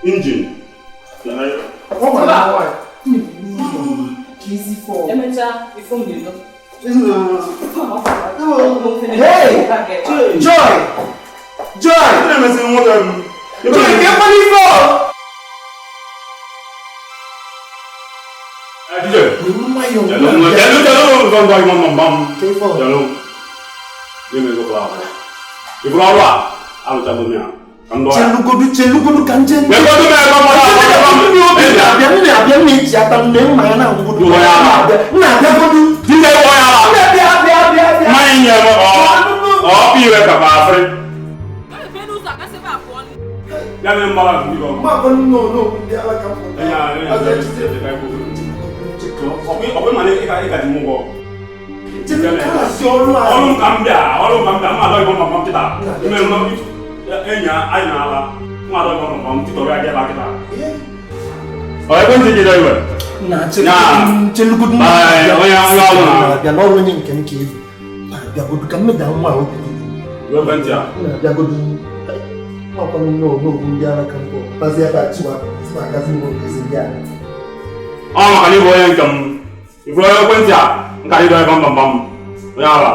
Engine. Ọ gwara m nwaanyị. Ka isi fọ. Emechaa ife m ga-elo. Hey! Joy! Joy! Joy, ka ekwela ife ọ! Were nwayọọ. Ka ife ọ. Chelugodu, chelugodu ka nje. Abịa m na-abịa m na-eji ata m na mmanya na-angwudu. M na-abịagodu. Abịa abịa abịa abịa. Ma bụ nnọọ n'okwu ndị alaka pụta. Ọzọ echiche. Chelu ka na-asị ọrụ a. Ọrụ ka m bịa, ọrụ ka m bịa, mmadụ ịgba mma kịta. Ime m enyi anyị na-ala, mmadụ ịgba mma m tịtọrọ ya gị kịta. Ọ ekwentị gị iwe. Na chelugodu m Bye, onye onye ọrụ na. na-abịa n'ọrụ onye nke m ka evu. Na-abịagodu ka mmeda nwa obi. Ekwentị a. Na-abịagodu. Ọkwa nnọọ n'okwu ndị alaka mpụ. Bazi ebe a chiwa si agazi m ezi ndị a. Ọ maka na ịbụ onye nke m. Ịbụrụ onye ekwentị a, nka anyị dọrọ bam bam bam. Onye ala.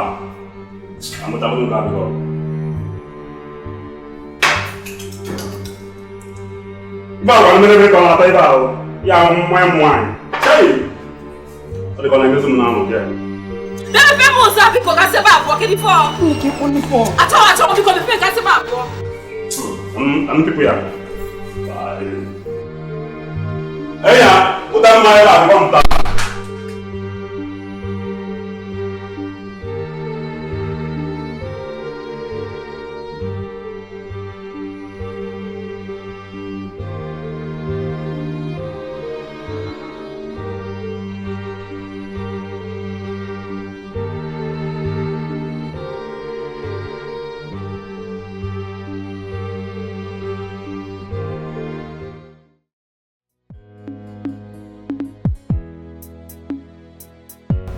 Amụtagodu nke abụọ. Ibe agwa mmiri mmiri ka ọ na-ata ibe ahụ. Ya mmanya m nwaanyị. Chei! Ọ dịka ọ na-emezi m n'anụ gị. Mepee m ụzọ a biko ka sebe abụọ kedu ife ọ? Achọghị achọghị biko mepee ka sebe abụọ. Am pipu ya. Eya, ụta mmanya ebe abụọ nta.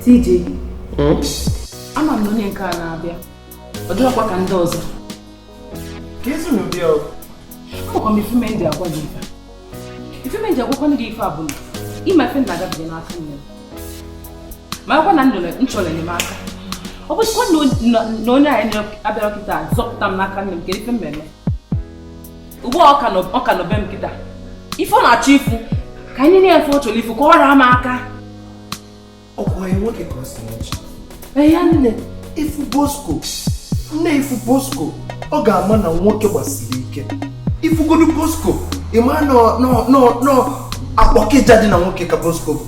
TJ, ama m na onye nke a na-abịa. Ọ dịrọkwa ka ndị ọzọ. Ka ezi n'ụdị ọ. Amakwa m ife m ji agwa gị ife a. Ife m ji agwakwanụ gị ife a bụ na ịma ife m na-agabiga n'aka nne m. Ma akwa na m chọrọ enyemaka. Ọ bụzikwa na onye anyị abịara kịta zọpụta m n'aka nne m, kedu ife m eme? Ugbu a ọ ka nọ be m kịta. Ife ọ na-achọ ifu, ka anyị nye ya ife ọ chọrọ ifu ka ọ raa m aka. Ọkwa ya nwoke ka ọ si n'ọchị. Ee, nne, ifu Bosco. Nne ifu Bosco, ọ ga-ama na nwoke gbasiri ike. Ifugodu Bosco, ịma nọ akpọkịja dị na nwoke ka Bosco bụ.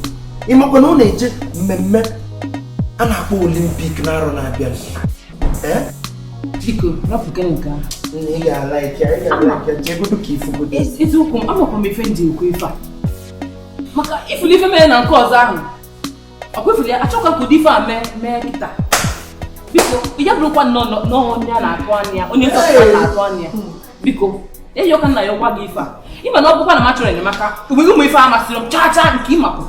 Ịmakwa na ọ na-eje mmemme A na-akpọ Olympic n'arọ na-abịa. Biko, rapụkene nke ahụ. Ị ga-alaiki ya, ị ga-alaiki ya, jegodo ka ifugodo. Eziokwu m, amakwa m ife m ji ekwu ife a. Maka ifuli ife mere na nke ọzọ ahụ. Ọ kwefuli ya, achọkwa ka ụdị ife a mee kịta. Biko, ya bụrụkwa nnọọ onye a na-atụ anya, onye nzọpụta na-atụ anya. Biko, eyi ọka nna ya gwa gị ife a. Ịma na ọ bụkwa na m achọrọ enyemaka, ụmụ ife a masịrị m chaa chaa nke ịmapụ.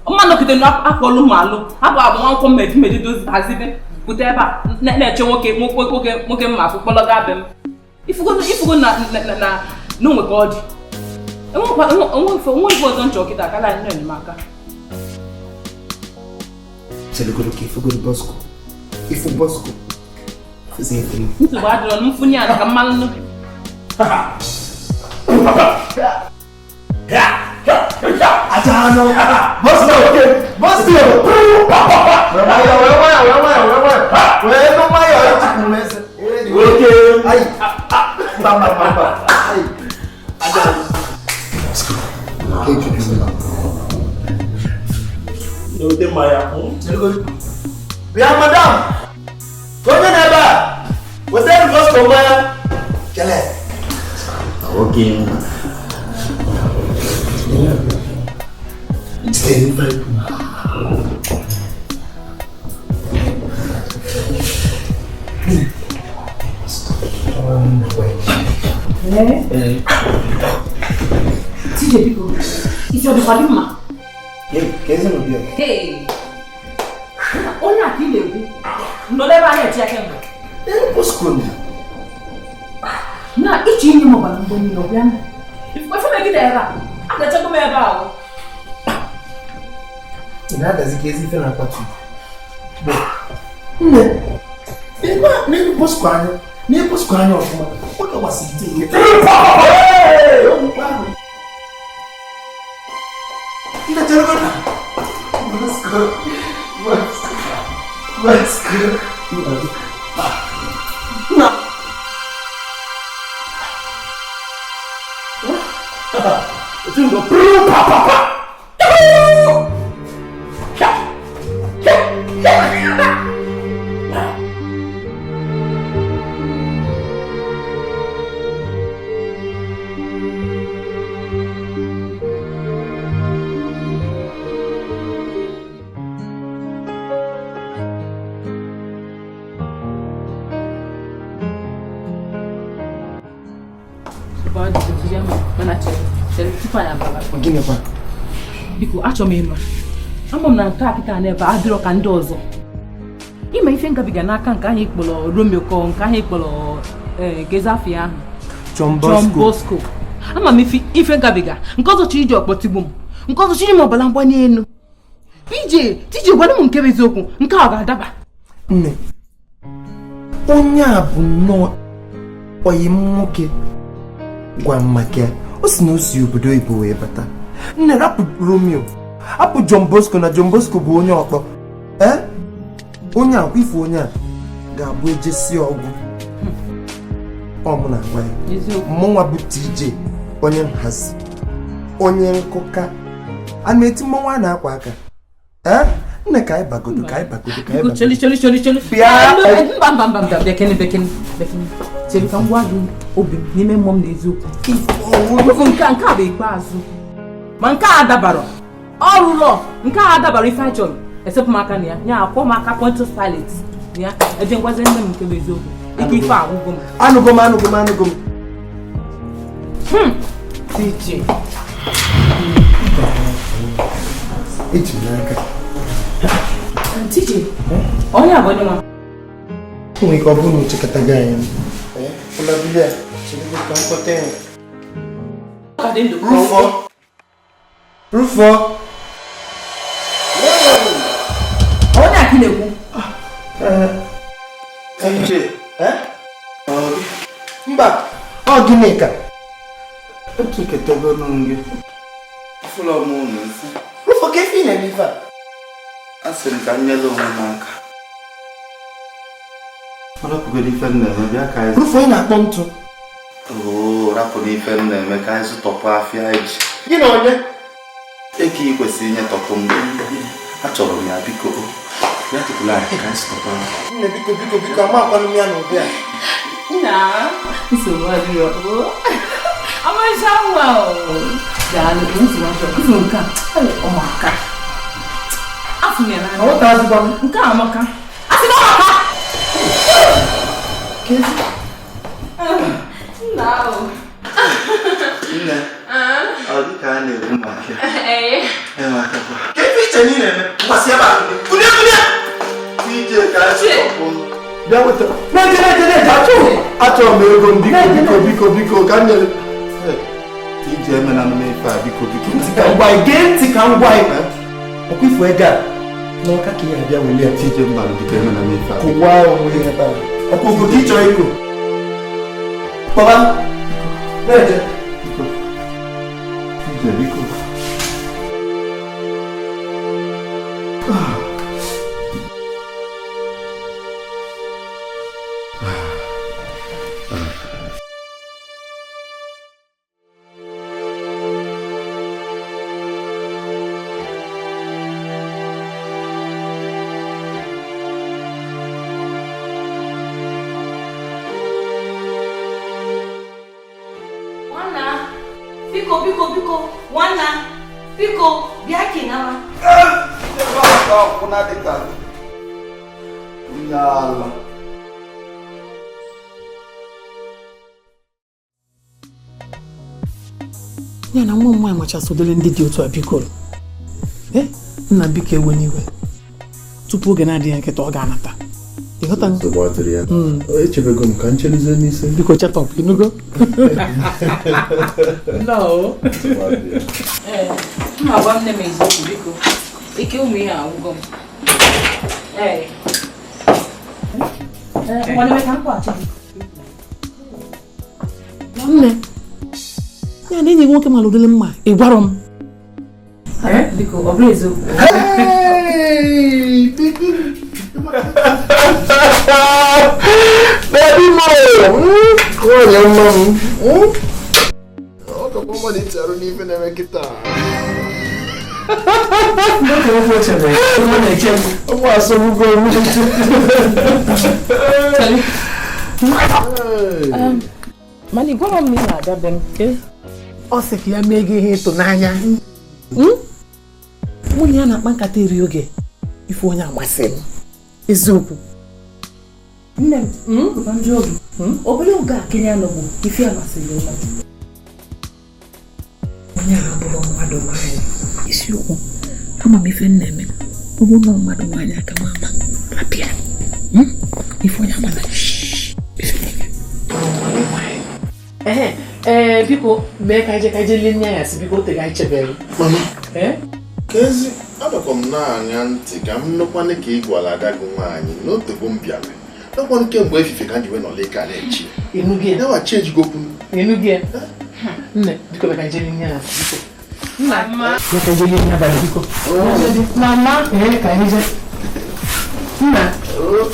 Mma nọgide na akpọlụ m alụ, hapụ agbamakwụkwọ m meji meji dozi hazibe, pụta ebe a na-eche nwoke nwoke nwoke mma afụ kpọlọga be m. Ifugo na na n'onwe ka ọ dị. Enwekwa onwe ife ọzọ nchọ kịta akala anyị enyemaka. Cheregodo ka ifugodo Bosco. Ifu Bosco. Fụzi efe. Nsogbu adịrọ na mfunye a ka mmanụ. Ajano. Bosco. Bosco. Wee nwayọọ, wee nwayọọ, wee nwayọọ, wee nwayọọ. Wee nwayọọ, etupu m eze. Nwoke. Ayi. Mba, mba, mba, mba. Ayi. Ajano. Bosco. Bịa, madam. Onye na-ebe a? Wetara Bosco mmanya. Kele. Okay. TJ biko, isi ọ dịkwa gị mma? Hey! Onye a ka ị na-ekwu nọ n'ebe a na-eche ya kemgbe. Na iche inye m ọbara mgbe niile ọ bịa na. Ife megide ebe a, a ga-echekwa m ebe ahụ. Ị na-adazi ka ezi ife na-akpatu. Nne, n'ebe Bosco anya, n'ebe Bosco anya ọfụma, ọ dọwasị ite ihe. Nne, chere godu. Bosco, Bosco, Bosco. Nna. Gịnịkwa? Biko, achọrọ m ịma. Ama m na nke a kịta n'ebe a adịrọ ka ndị ọzọ. Ịma ife ngabiga n'aka nke ahụ ịkpọrọ Romeo kọ nke ahụ ịkpọrọ Gezafia ahụ. John John Bosco. Ama m ife ngabiga nke ọzọ chọrọ iji ọkpọ tigbu m, nke ọzọ chọrọ ime ọbara mgbali elu. TJ, TJ gwara m nke bụ eziokwu, nke a ọ ga-adaba? Nne, onye a bụ nnọọ oyi m nwoke gwa m maka ya. O si na o si obodo oyibo wee bata. Nne, rapụ Romeo, hapụ John Bosco na John Bosco bụ onye ọkpọ. Onye a ife onye a ga-abụ ejesi ọgwụ. Ọ mụ na-agwa ya. Mụnwa bụ TJ, onye nhazi, onye nkụka. A na-eti mmọnwụ a na-akwa aka. Nne, ka anyị bagodo, ka anyị bagodo, ka anyị bagodo. Cheli, cheli, cheli, cheli. Bịa. Mba, mba, mba, mba, bekene, bekene, bekene. Cheli ka m gwa gị obi m n'ime mmụọ m na eziokwu. Ifu nke a bụ ikpeazụ. Ma nke a dabara. Ọ rụrụ nke a dabara ife anyị chọrọ. Esepụ m aka na ya. Nya akwọ m aka Pontius Pilate. Ya, eje ngwazi nne m nke bụ eziokwu. Ike ife agwụgo m. Anụgo m, anụgo m, anụgo m. TJ. Eji m n'aka. TJ, onye a bụ onye nwa? O nwere ike ọ bụrụ na o chekọtago anyị. Ụlọ bili a, chere ka m kpọta ya. Rufọ. Rufọ. Onye a ka ị na-ekwu? TJ. Mba, ọ gịnị ka? Echekọtagonu m gị. Afụlọ m unu nsị. Rufọ, ka efi na-eme ife a? Asị m ka m nyere onwe m aka. Ọ rapụgodo ife m na-eme, bịa ka anyị Rufọ, ị na-akpọ ntụ. Oo, rapụ n'ife m na-eme ka anyị zụtọpụ afịa eji. Gị na onye? Eke ị kwesịrị inye tọpụ m. Achọrọ m ya, biko. Ya tụpụla anyị ka anyị sịkọta. Nne biko biko biko amakwanụ m ya n'ụdị a. Nna, nsogbu adịrọ. Ọmarịcha nwa o. Daalụ, nsogbu adịrọ. Ịfụ nke a, ọmaka. Afụ m ya n'anya. Aghọtazikwa m. Nke a amaka. Asị na ọmaka! Nna o. Nne, ọ dị ka a na-ekwu maka ya. Ee. Enwekakwa. Ka ife iche na ị na-eme, mgbasị ebe a. Kunie kunie! Ije ka anyị sịkọpụ. Bịa weta. Na-eje na-eje na-eje achọrọ m ego m biko biko biko biko ka m nyere. Ije emela m ife a biko biko. Ntị ka m gwa gị, gee ntị ka m gwa gị. Ọkwa ifu ego a n'ọka ka ị abịa wele ya. Ije mba biko emela m ife a. Kụwaa onwe ya ebe a. Ọkwa ugo ka ị chọrọ ịkụ. Kpọba. Na-eje. Biko. Ije biko. Nwanna, biko biko biko, nwanna, biko bịa ka ị nara. Akwụna dị ka onye ala. Ya na nwa m nwaanyị machasị ndị dị otu a biko. Nna biko ewe n'iwe. Tupu oge na-adịghị nkịta ọ ga-anata. Ịghọtago? Nsogbu adịrị ya. Echebego m ka m cheluzie n'isi. Biko chetọp, ịnụgo? No. Nsogbu adịrị ya. Ee, mma gwa nne m eziokwu biko. Ike ụmụ ihe agwụgo m. Ee. Nwanne ka m kwaghachi gị. Nne, ya na enyi gị nwoke mara ụdịrị mma, ị gwarọ m. Biko, ọ bụrụ eziokwu. Hey, baby. Baby mo. Nwanyị ọma m. Ọ kakwa mmadụ iti arụ n'ife na-eme kịta. Ọgwụ asọgbugo m. Mana ị gwara m na ị na-abịa be m. Ọ sị ka ya mee gị ihe ịtụnanya. Nwunye ya na-akpa nkata eri oge ife onye amasị m. Eziokwu. Nne m, ka m jụọ gị. Obere oge a Kenya nọgbu, ife a masịrị ya. Onye a abụrụ mmadụ nwaanyị. Isiokwu, ama m ife m na-eme. Ọ bụrụ na mmadụ nwaanyị aka m ama, apịa. Ife onye amana. Ee, biko mee ka je lie nne ya si biko ote ga echebere. Mama, ka ezi anọkwa m na-anya ntị ka m nụkwanụ ka ị gwara ada gị nwaanyị n'otego m bịara. Nọkwanụ kemgbe efife ka m ji wee nọla ike a na-echi. Ịnụghị ya? Yawa chi ejigokwu. Ịnụghị ya? Nne, biko mee ka je lie nne ya si biko. Nna, mee ka je lie nne abalị biko. Mama. Ee, ka anyị jee. Nna,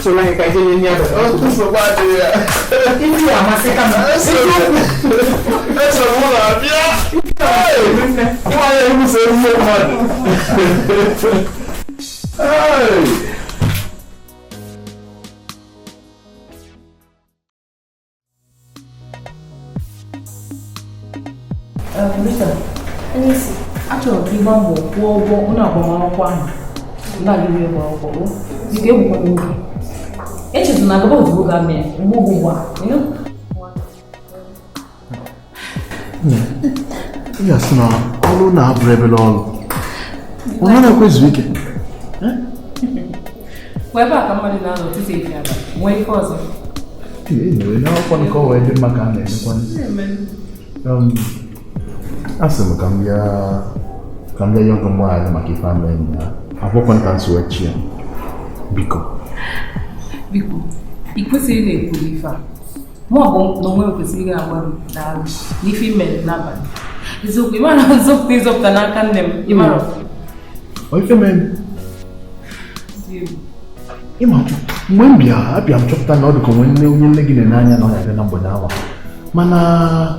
soro anyị ka je lie nne abalị. Nsogbu adịghị ya. Ife ya amasị ka m. Eso mụ na-abịa. Nwaanyị ebuso ezigbo mmadụ. Hey! Rita, achọrọ m ka ị gbaa mbọ kwụọ ụgwọ ụlọ agbamakwụkwọ ahụ na-adịghị ịgba akwụkwọ biko egbukwana oge. Echezona na agaba ozugbo ga-amị ya mgbe ugwu ugbu a. Ị ga-asị na ọrụ na-abụrụ ebele ọrụ. Ọ na-ekwe ezu ike. Kwa ebe a ka mmadụ na-anọ ụtụtụ efi abalị nwee ife ọzọ. Anyway, na ọkwa nke ọ wee dị mma ka a na-emekwa. Asị m ka m bịa yọọ gị nwaanyị maka ife ama enyi ya. Akwụkwọ ka m si wee chi ya. Biko. Biko, ị kwesịrị na-ekwuru ife a. Mụ ọ bụ na onwe m kwesịrị ịga agwa gị daalụ n'ife i mere n'abalị. Eziokwu, ị mara nzọpụta ịzọpụta n'aka nne m, ị mara. Ọ ife mere ịma mgbe m bịa abịa m chọpụta na ọ dị ka onwe nne onye nne gị na-ene anya na ọ na-abịa na mgbede awa. Mana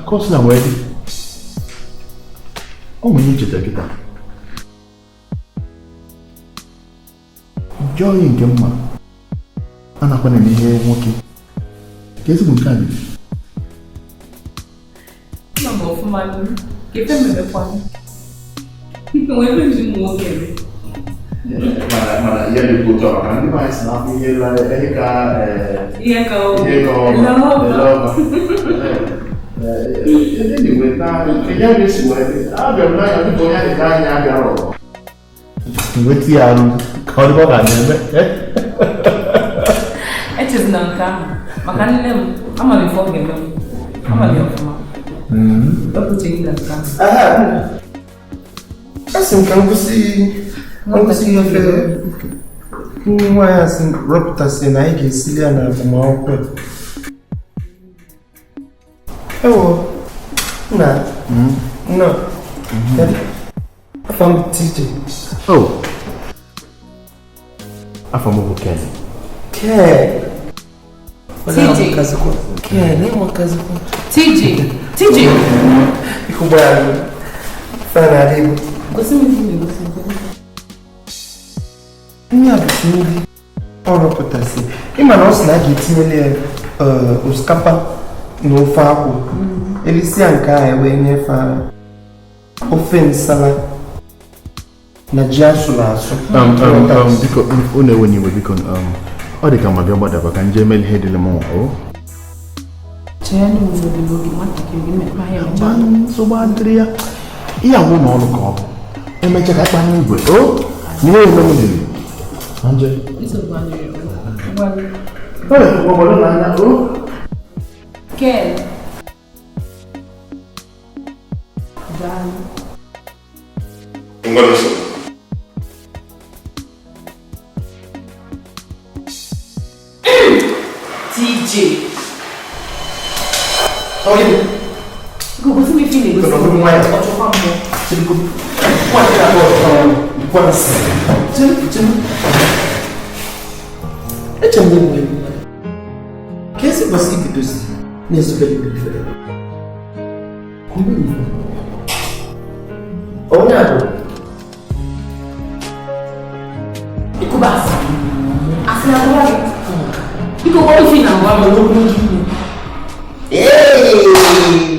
ka ọ sị na wee dị. Ọ nwere ihe ncheta kịta. Joy nke mma anakwana eme ihe nwoke ka ezigbo nke a dị. Nna m ọfụma ka efe mmemekwanụ. Nwere ebe nji ụmụ nwoke eme. Mana ihe dị otu a maka ndị be anyị si n'afọ ihe ihe ka ihe ka ihe ka ọma ele ọma. Anyway, na ya ga-esi wee dị abịa m n'anya dịka onye adịghị anya abịara ọgụ. Nweta ya arụ ka ọ dịkwa ka a na-eme. Echezina nke ahụ maka nne m ama m ife ọ ga-eme m ama m ya ọfụma. Wepụcha gị na nke ahụ. Asị m ka m kwụsị ife nwaanyị asị rọpụtasị na anyị ga-esili ya na agbamakwụkwọ. Ewo, nna, nna, afọ m TJ. Oh, afọ m bụ Ken. Ken. TJ. Ken, ịmakazikwa. TJ, TJ. Biko gbaghara m. Fa n'ala Igbo. Gosi m ife na-egosi m. Nne a bụsi nri ọ rọpụtasị. Ịma na ọ sị na a ga-etinyere ya osikapa na ofe akwụ. Elisia nke a wee nyefe ofe nsala na ji asụrụ asụ. Biko, unu ewe n'iwe biko, ọ dị ka ma bịa gbadaba ka nje emela ihe dịrị m nwa o. Nsogbu adịrị ya. Ihe agwụ na ọrụ ka ọ bụ. Emecha ka akpa n'igwe o na ihe eme m dịrị. Nje. Ee, obodo n'anya o. Ken. Daalụ. Ngwa n'usoro. TJ. Okay. Go gosi m ife ị na-egosi. Ọchọkwa mbụ. Eche m na enwere ka esi kwesị ibidozi na-ezubere ife. Onye a bụ Ikuba asị. Asị na agwa gị. Biko gwa ife ị na-agwa m n'ogologo ime. Hey!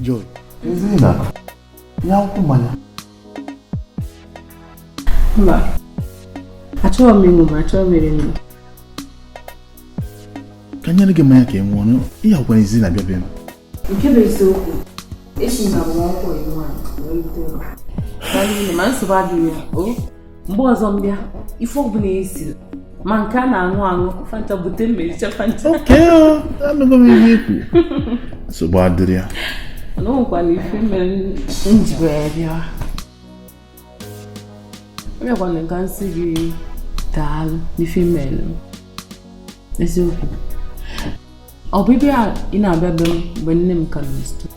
Joy, ezi na ya akwụkwọ mmanya. Mba, achọghị m ịṅụ ma achọghị m iri nri. Ka nyere gị mmanya ka ị nwụọ ihe akwụkwọ ezi na-abịa bịa m. Nke bụ eziokwu, esi m agbamakwụkwọ enyi nwaanyị wee rute ebe a. Daalụ nne, ma nsogbu adịghị ya. O, mgbe ọzọ m bịa, ife ọbụla esiri ma nke a na-aṅụ aṅụ fanta bute mmericha fanta. Oke o, anụgo m ihe ikwu. Nsogbu adịrị ya. Mana o nwekwara ife mere m ji wee bịa. Abịakwana ka m sị gị daalụ n'ife mere m. Eziokwu. Ọ bụ ebe a ị na-abịa be m mgbe nne m ka nọ nso.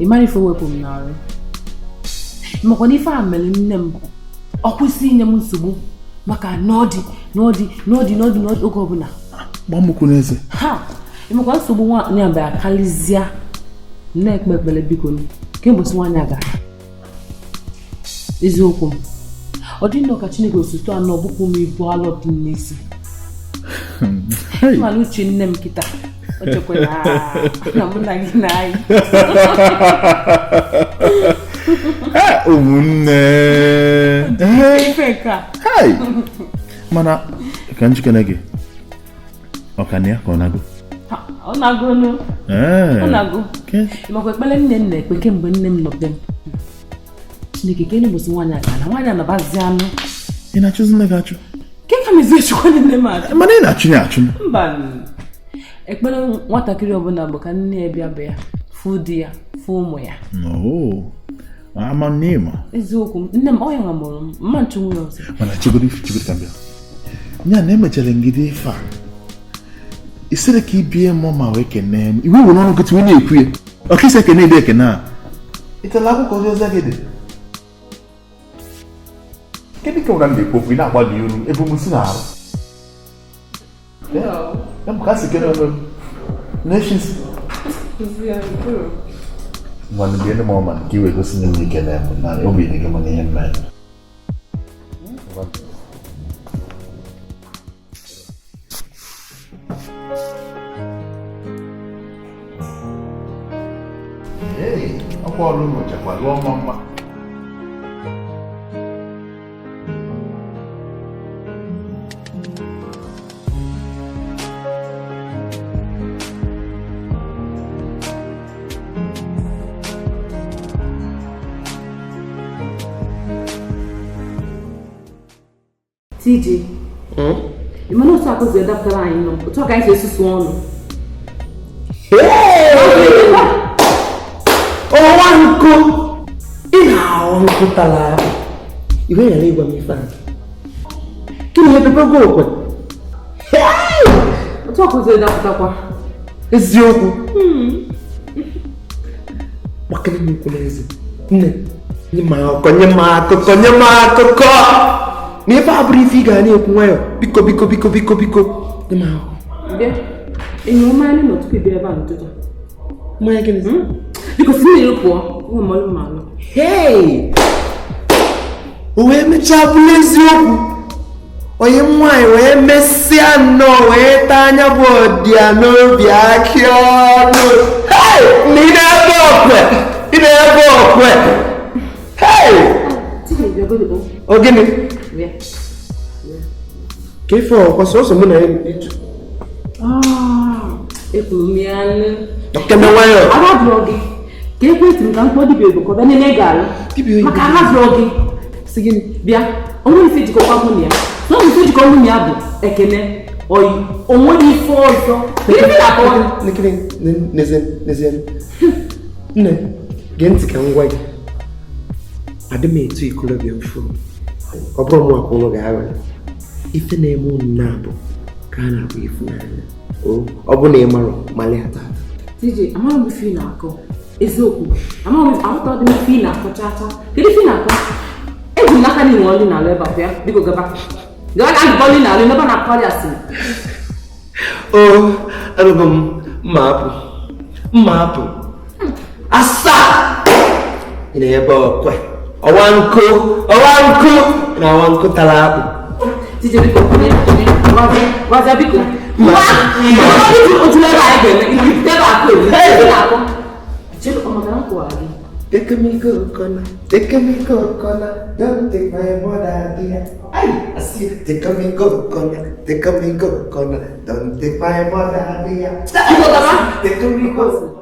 Ị mara ife wepụ m n'arụ. Makwa na ife a mere nne m ọ kwụsị inye m nsogbu maka n'ọdị n'ọdị n'ọdị n'ọdị n'ọdị oge ọbụla. Gbaa m ụkwụ n'eze. Ha! Ịmakwa nsogbu nwaanyị a bịara karịzịa. M na-ekpe ekpere biko kemgbe nwaanyị a gara. Eziokwu m. Ọ dị nnọọ ka Chineke osito anọ bụpụ m ibu alọ dị m n'isi. Mana uche nne m kịta o chekwara na mụ na gị na anyị. Ụmụnne. Ife nke a. Mana ka njikere gị ọ ka na ya ka ọ na-agụ? Ọ na-agụ nụ. Ọ na-agụ. Makwa ekpere nne m na-ekpe kemgbe nne m nọ be m. Chineke ka enyi gosi nwaanyị a na nwaanyị anabazi anụ. Ị na-achụzi nne gị achụ? Ke ka m ezi echukwa nne m achụ? Mana ị na-achụ ya achụ. Mba. Ekpere nwatakịrị ọbụla bụ ka nne ya bịa be ya, fụ di ya, fụ ụmụ ya. Ama nne ma. Eziokwu, nne m ọ ya mụrụ m, mma nchụ nwunye ọzọ. Mana chegoro chegoro ka m bịa. Nya na emechara ngide ife a. Isiri ka ibie mụ ma wee kene m. Iwe were ọnụ gị tinye na-ekwu ya. Ọka isi ekene ede ekene a. Itela akwụkwọ ozi ọzọ gị dị. Kedu ka ụra m na-ekwu okwu ị na-agbalị iru ebe m si na-arụ? Ya bụ ka a si kene onwe m. N'echi ngwanụ bie m ọma ka i wee gosi m na ike na m na obi dị gị mma n'ihe m mere. Ee, ọkwa ọrụ unu chekwa lụọ mma mma. TJ, ị ma na otu akụzi edapụtara anyị nọ otu aka anyị si esusu ọnụ. Ọwa nkụ ị na-ahụ nkụ tara akpụ iwe ghara ịgwa m ife a gịnị epepe gị okwe Otu akụzi edapụtakwa. Eziokwu gbakere m ukwu n'eze nne, nye m akụkọ, nye m akụkọ, nye m akụkọ na ife a bụrụ ife ị ga na-ekwu nwayọ, biko biko biko biko biko nye m akụkọ. Bịa, ị ṅụrụ mmanya n'ụlọ tupu ị bịa ebe a n'ụtụtụ? Mmanya gịnị? Biko si mmiri pụọ, nwa m ọlụ m alụ. Hey! O wee mechaa bụrụ eziokwu onye m nwaanyị wee mesịa nnọọ wee taa anya bụ ọdịa n'obi akị ọnụ. Hey! Na ị na-ebe okwe, ị na-ebe okwe. Hey! O gịnị? Ka ife ọkwa sọsọ mụ na ya eju. Ekwuru m ya nụ. Okene nwayọọ. Ara dụrọ gị. Ka ekwentị m ka m kpọọ dibịa oyibo ka ọ bịa nene gị alụ. Maka ara dụrọ gị. Si gịnị? Bịa, o nwere ife jikọkwa mụ na ya. Na ọ bụ ife jikọ mụ na ya bụ Ekene, oyi, o nwere ife ọzọ. Ife na-akọ ọnụ. Nekene, nezie, nezie. Nne, gee ntị ka m gwa gị. Adị m etu ikolobịa mfu. Ọ bụrụ mụ ka ụnụ ga-aghọrị. Ife na-eme unu na-abụ ka a na-abụ ịfụnanya. Ọ bụ na ị marọ, malị ya tata. TJ, amaghị m ife ị na-akọ. Eziokwu, amaghị m aghọta dị m ife ị na-akọ chaa chaa. Kedu ife ị na-akọ? Eji m n'aka na ị nwere ọlị n'alụ ebe a, bịa, biko gaba. Gaba na agụba ọlị n'alụ ebe a na-akọrị asịrị. O, anụgo m mma apụ. Mma apụ. Asaa! Ị na-ebe ọkwe. Ọwa nkụ, ọwa nkụ na ọwa nkụ tara akpụ. TJ, biko, gwazie biko. Ngwa, otu ebe anyị ga-eme, ebe akụ elu, ebe na-akọ. Chere, ọ maka na m kọwara gị. Take me go corner, take me go corner, don't take my mother dear. I see, take me go corner, take me go corner, don't take my mother dear. Take me go.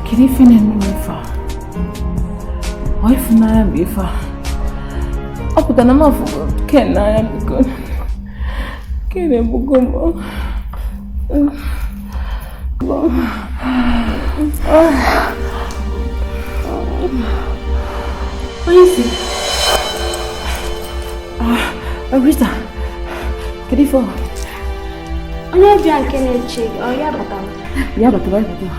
Kedu ife na-eme m ife a? Ọ ịfụnanya bụ ife a. Ọ pụtara na m afụgo Ken n'anya biko. Ken egbugo m. Onye isi. Ah, Rita, kedu ife ọ? Onye ọbịa nke na-eche gị, ọ ya batara? Ya batara, ya batara.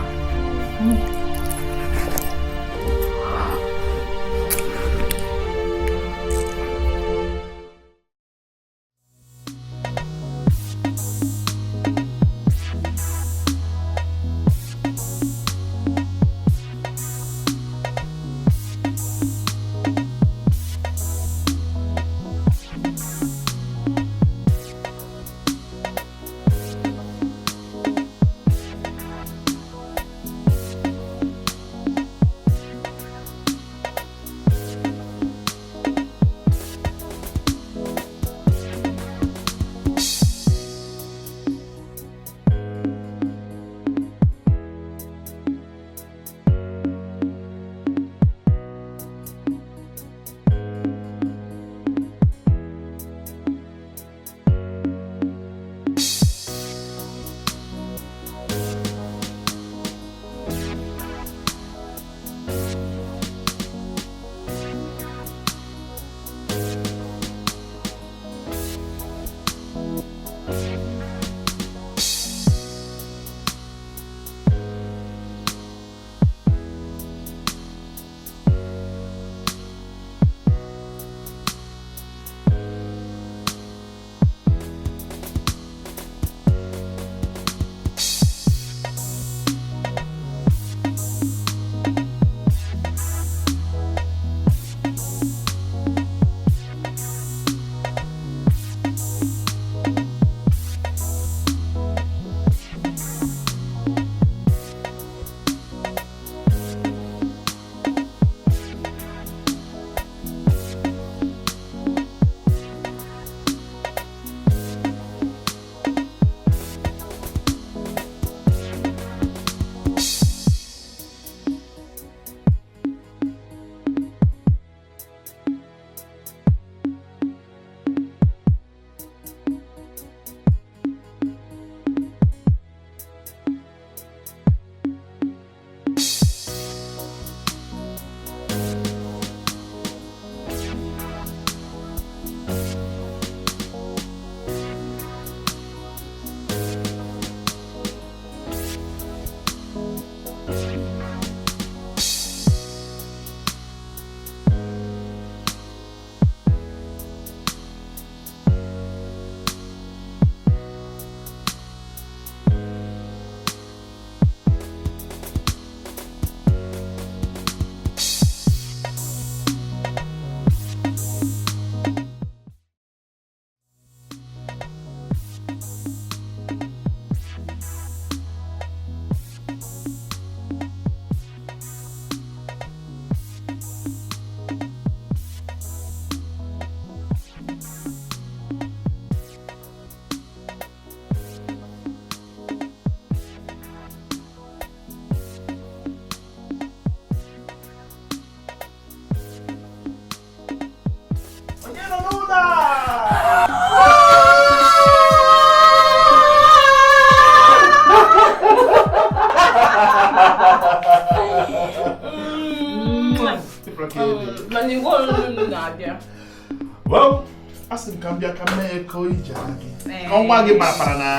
Well, asị m ka m bịa ka m mee ka ije gị ka ọnwa gị mapara na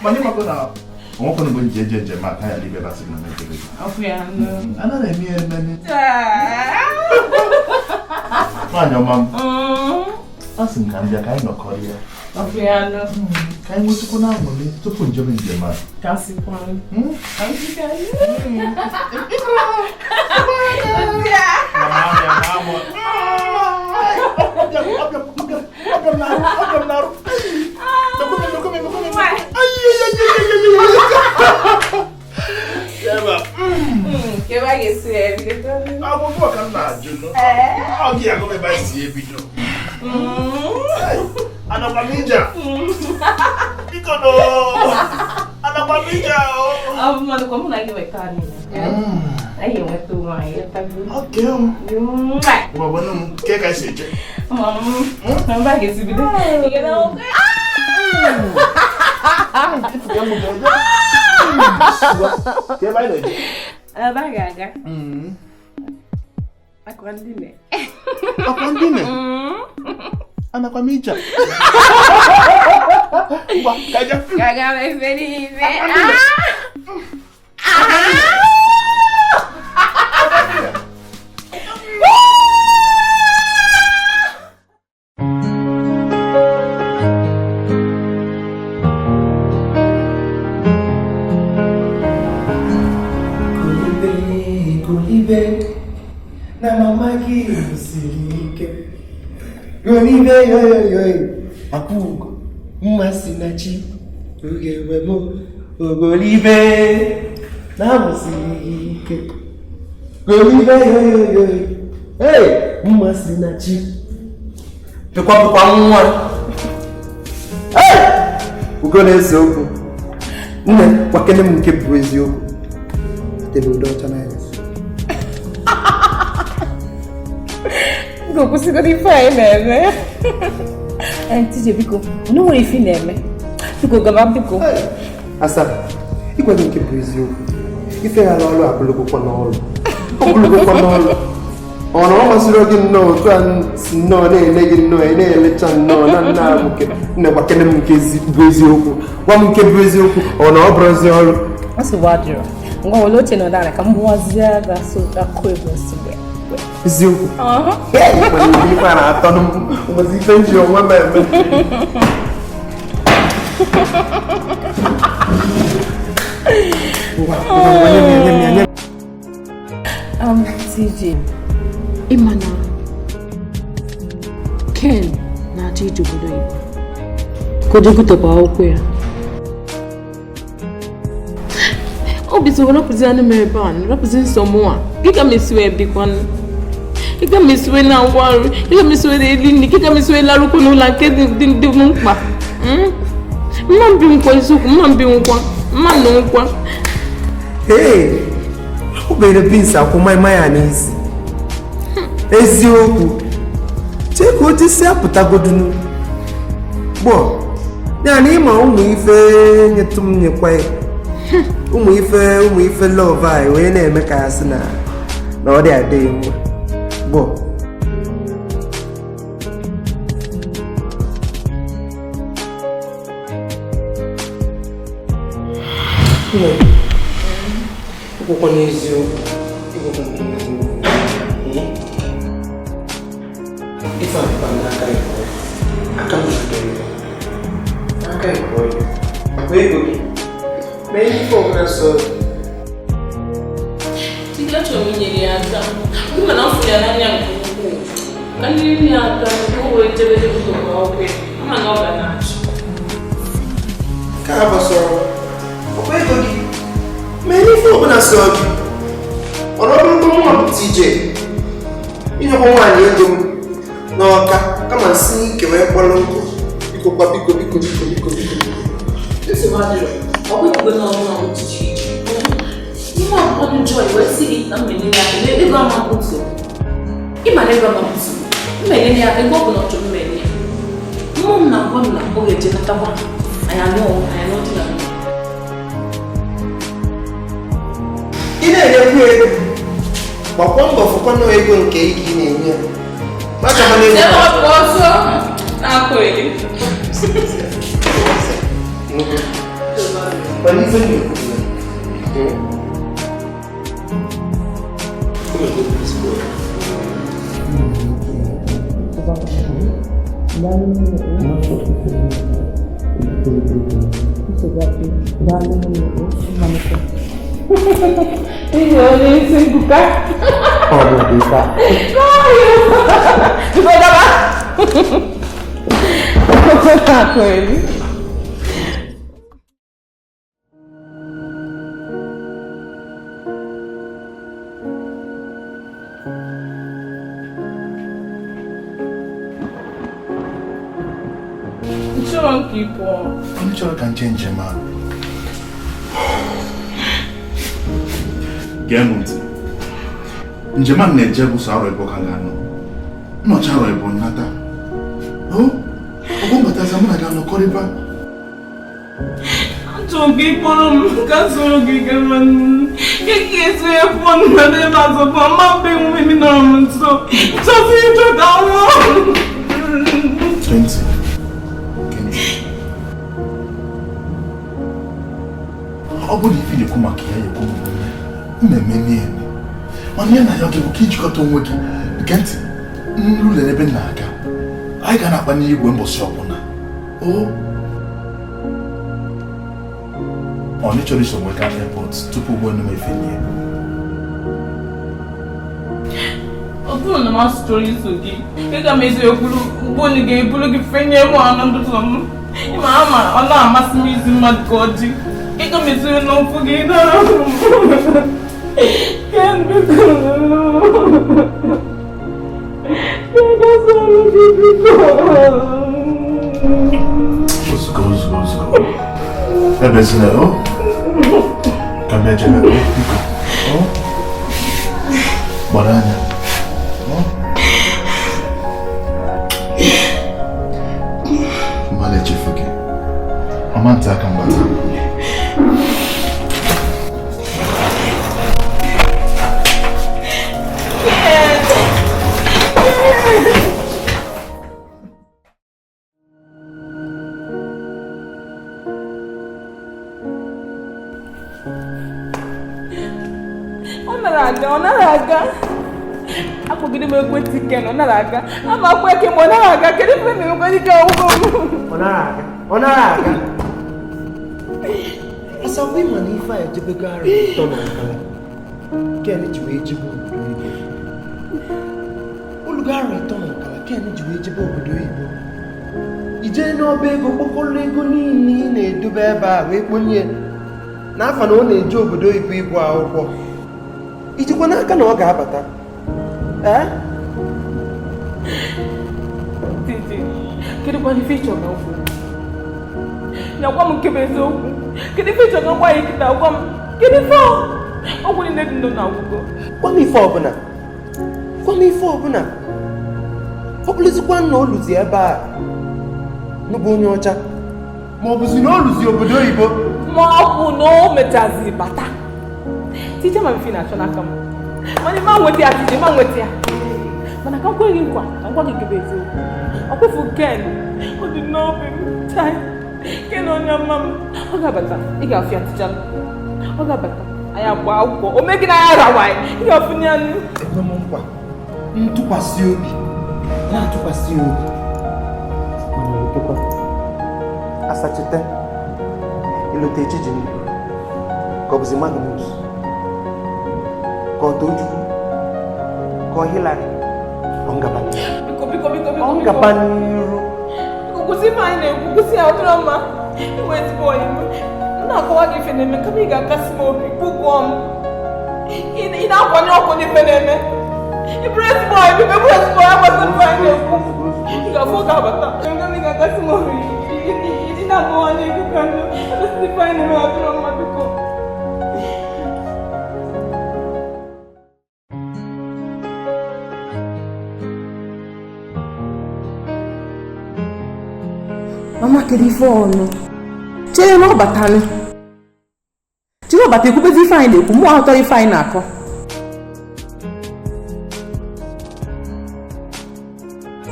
mana ịmakọ na onwekwana mgbe m ji eje njem a ka ya ibe basị gị na mejebe gị anaghị eme ya ememe. Nwaanyị ọma m, asị m ka m bịa ka anyị nọkọrọ ya ka anyị nwetụkwu na aṅụrị tupu njem njem a. Akwa ndine. Akwa ndine? Anakwa m ije. Ngwa, ka je. Ka ga m efe niile. Na mama gị siri ike. Golibe yoyoyoy, akwụgo mmasị na chi oge mgbe m ogolibe na amụsiri ike. Golibe yoyoyoy, hey, mmasị na chi pịkwa pịkwa nwa. Hey, ugo na-ese okwu. Nne, gwakene m nke bụ eziokwu. Tere ude ọcha n'anya. Biko kwụsịgodo ife anyị na-eme. TJ biko, unu nwere ife ị na-eme. Biko gaba biko. Asa, ịgwa gị nke bụ eziokwu. Ife ghara ọrụ abụlụgokwa n'ọrụ. Ọ bụlụgokwa n'ọrụ. Ọ na ọ masịrị gị nnọọ otu a si nnọọ na-ele gị nnọọ, ị na-elecha nnọọ na nna abụke. Nne, gwakene m nke bụ eziokwu. Gwa m nke bụ eziokwu, ọ na ọ bụrụzi ọrụ. Nsogbu adịrọ. Ngwa were oche nọdụ ala ka m gbuwazie gị asụ akụ ego nsogbu. Eziokwu. Mana ife a na-atọ m ụbọchị ife m ji onwe m eme. Ngwa, ngwa, nye m ya, nye m ya, nye m. TJ, ịma na Ken na-achọ ije obodo oyibo ka o jee gotekwa akwụkwọ ya. Obi so rapụzi anụ m ebe a, rapụzi nsọ mụnwa. Gị ka m esi wee bikwanụ? Gị ka m esi wee na-agwa ọrụ? Gị ka m esi wee na-eli nri? Gị ka m esi wee larụkwa n'ụlọ nke dị dị m mkpa? Mma mbi nkwa eziokwu, mma mbi nkwa, mma nụ nkwa. Ee, obere beans akwụ maịmaị ya n'isi. Eziokwu. Chee ka o si apụtagodunu. Gbọ, ya na ịma ụmụ ife nyetụ m nyekwa ya. Ụmụ ife love anyị wee na-eme ka ya sị na ọ dị adịghị mma. Gbọ. Ịkwụkwọ n'eziokwu. Ịkwụkwọ n'eziokwu. Ife a dịkwa n'aka ya. Aka m na-adịrị ya. N'aka ya ka ọ dị. Akwa ego gị. Mee ife ọbụla sọ gị. TJ, achọrọ m inyere ya aka. Gị mana m fụrụ ya n'anya nke ukwuu. Ka ndị nne ya aka ka o wee jebe jebe gotekwa akwụkwọ ya. Ama na ọ ga na-achụ. Nke a gbasara ọkwa ego gị. Mee ife ọbụla sọ gị. Ọ na ọ bụrụ mụ bụ TJ, inyekwa nwaanyị ego m n'ọka kama nsị ike wee kpọrọ nkụ. Biko kwa biko biko biko biko biko. Nsogbu adịrọ. Ọ bụ igwe na ọrụ na ojiji. Ihe akwụkwọ ndị Joy wee sị gị na mmenye ya aka na ego ama bụ nsogbu. Ịma na ego ama bụ nsogbu. Mmenye ya aka ego ọ bụla ọ chọrọ mmenye ya. Mmụọ m na-agwa m na ọ ga-eje natakwa. Anyị anụọ, anyị anụọ di na nwunye. Ị na-enyekwu ego, gbakwa mbọ fụkwa na ego nke ị ka ị na-enye ya. Maka mana ego. Ebe ọ bụ ọsọ na-akụ eri. Mana ife m na-ekwu bụ na, o nwere ezigbo ya. Ihe onye isi nkuka. Ọ bụ ife a. Biko gaba. Na-akụ eri. Nchọrọ m ka ị pụọ. M chọrọ ka nje njem a. Gee m ntị. Njem a m na-eje bụ sọ arọ ịbụ ka m ga-anọ. Nnọchi arọ ịbụ nnata. O, ọgbọ mbataza mụ na gị anọkọrịba. Chọrọ ka ị kpọrọ m ka m soro gị gaba. Ka ị ga-esi pụọ na n'ebe azọpụ ma mbe nwe m nọrọ m nso. Chọsị ịchọ ka nwụọ. 20. Ọ bụrụ na ife na-ekwu maka ya ekwu mmemme niile mana ya na ya gị bụ ka ijikọta onwe gị nke ntị nrụle n'ebe m na-aga anyị ga na-akpa n'igwe mbọsị ọbụla o ọ na ịchọrọ iso nwe gaa airport tupu ụgbọelu m efenye. Ọ bụrụ na m chọrọ iso gị, ị ga m ezi ekwuru ụgbọelu ga-eburu gị fenye m anụ ndụtụ m. Ịma ama ọ na-amasị m izi mmadụ ka ọ dị. Ị ga m esiri n'ụkwụ gị nara m. Ken biko. Ken ga-asọrọ gị biko. Ozugbo ozugbo ozugbo. Ebezina o. Ka m bịa jebe o biko. O. Gbara anya. Mmadụ echefu gị. Ọma ntị aka mgbata. Ọ nara aga. Akpọgide m ekwentị Ken, ọ nara aga. Ama akpọ eke m, ọ nara aga. Kedu ife na-emekwa ike ọgwụgwọ m? Ọ nara aga. Ọ nara aga. Asakwa ịma na ife a ejebego arụ ụtọ na ọkara. Ken ji wee jebe obodo oyibo. Olugo arụ ịtọ na ọkara Ken ji wee jebe obodo oyibo. Ijee n'ọba ego kpọkọrọ ego niile ị na-edobe ebe a wee kponye n'afọ na ọ na-eje obodo oyibo ịgụ akwụkwọ. Ijikwa n'aka na ọ ga-abata. Ee? Titi, kedu kwa ife ịchọ ka m kwuo? Nyakwa m nke bụ eziokwu. Kedu ife ịchọ ka m gwa ya kịta gwa m? Kedu ife ọ? Ọgwụ niile dị ndụ na ọgwụgwọ. Gwa m ife ọbụla. Gwa m ife ọbụla. Ọ bụrụzikwa na o luzi ebe a n'ụbụ onye ọcha ma ọ bụzi na o luzi obodo oyibo ma ọ bụ na o mechazi bata. Tije ma mfe na-achọ n'aka m. Mana ịma nweta ya Tije, ịma nweta ya. Mana ka m kwe gị nkwa, ka m gwa gị nke bụ eziokwu. Ọ kwụfụ Ken, ọ dị n'obi m, chai. Ken onye ọma m, ọ ga-abata, ị ga-afụ ya Tija. Ọ ga-abata, anyị agba akwụkwọ, o mee gị na ya rawa anyị, ị ga-afụ ya nụ. Ekwe m nkwa, ntụkwasị obi, na-atụkwasị obi. Mana wetekwa, asachite, ilote echichi m, ka ọ bụzi Magnus, ka ọ Tochukwu, ka ọ Hillary, ọ ngaba Biko, biko, biko, biko, ọ ngaba n'iru. Biko, kwụsị ife anyị na-ekwu, kwụsị ya, ọ dịrọ mma. Inwe ezigbo ọyị m. M na-akọwa gị ife na-eme, kama ị ga-akasị m obi, gụgụọ m. Ị na-akwanye ọkụ n'ife na-eme. Ị bụrụ ezigbo ọyị, biko, ị bụrụ ezigbo ọyị, agbasa ife anyị na-ekwu. Ị ga-afụ oge abata. Ị ga-akasị m obi. Ị na-akọwanye ego ka ndụ. Agbasa ife anyị na-eme, ọ dịrọ mma, biko. Mama kedu ife ọnụ? Chere na ọ batanụ. Chere ọ bata ekwubezi ife anyị na-ekwu, mụ aghọtara ife anyị na-akọ.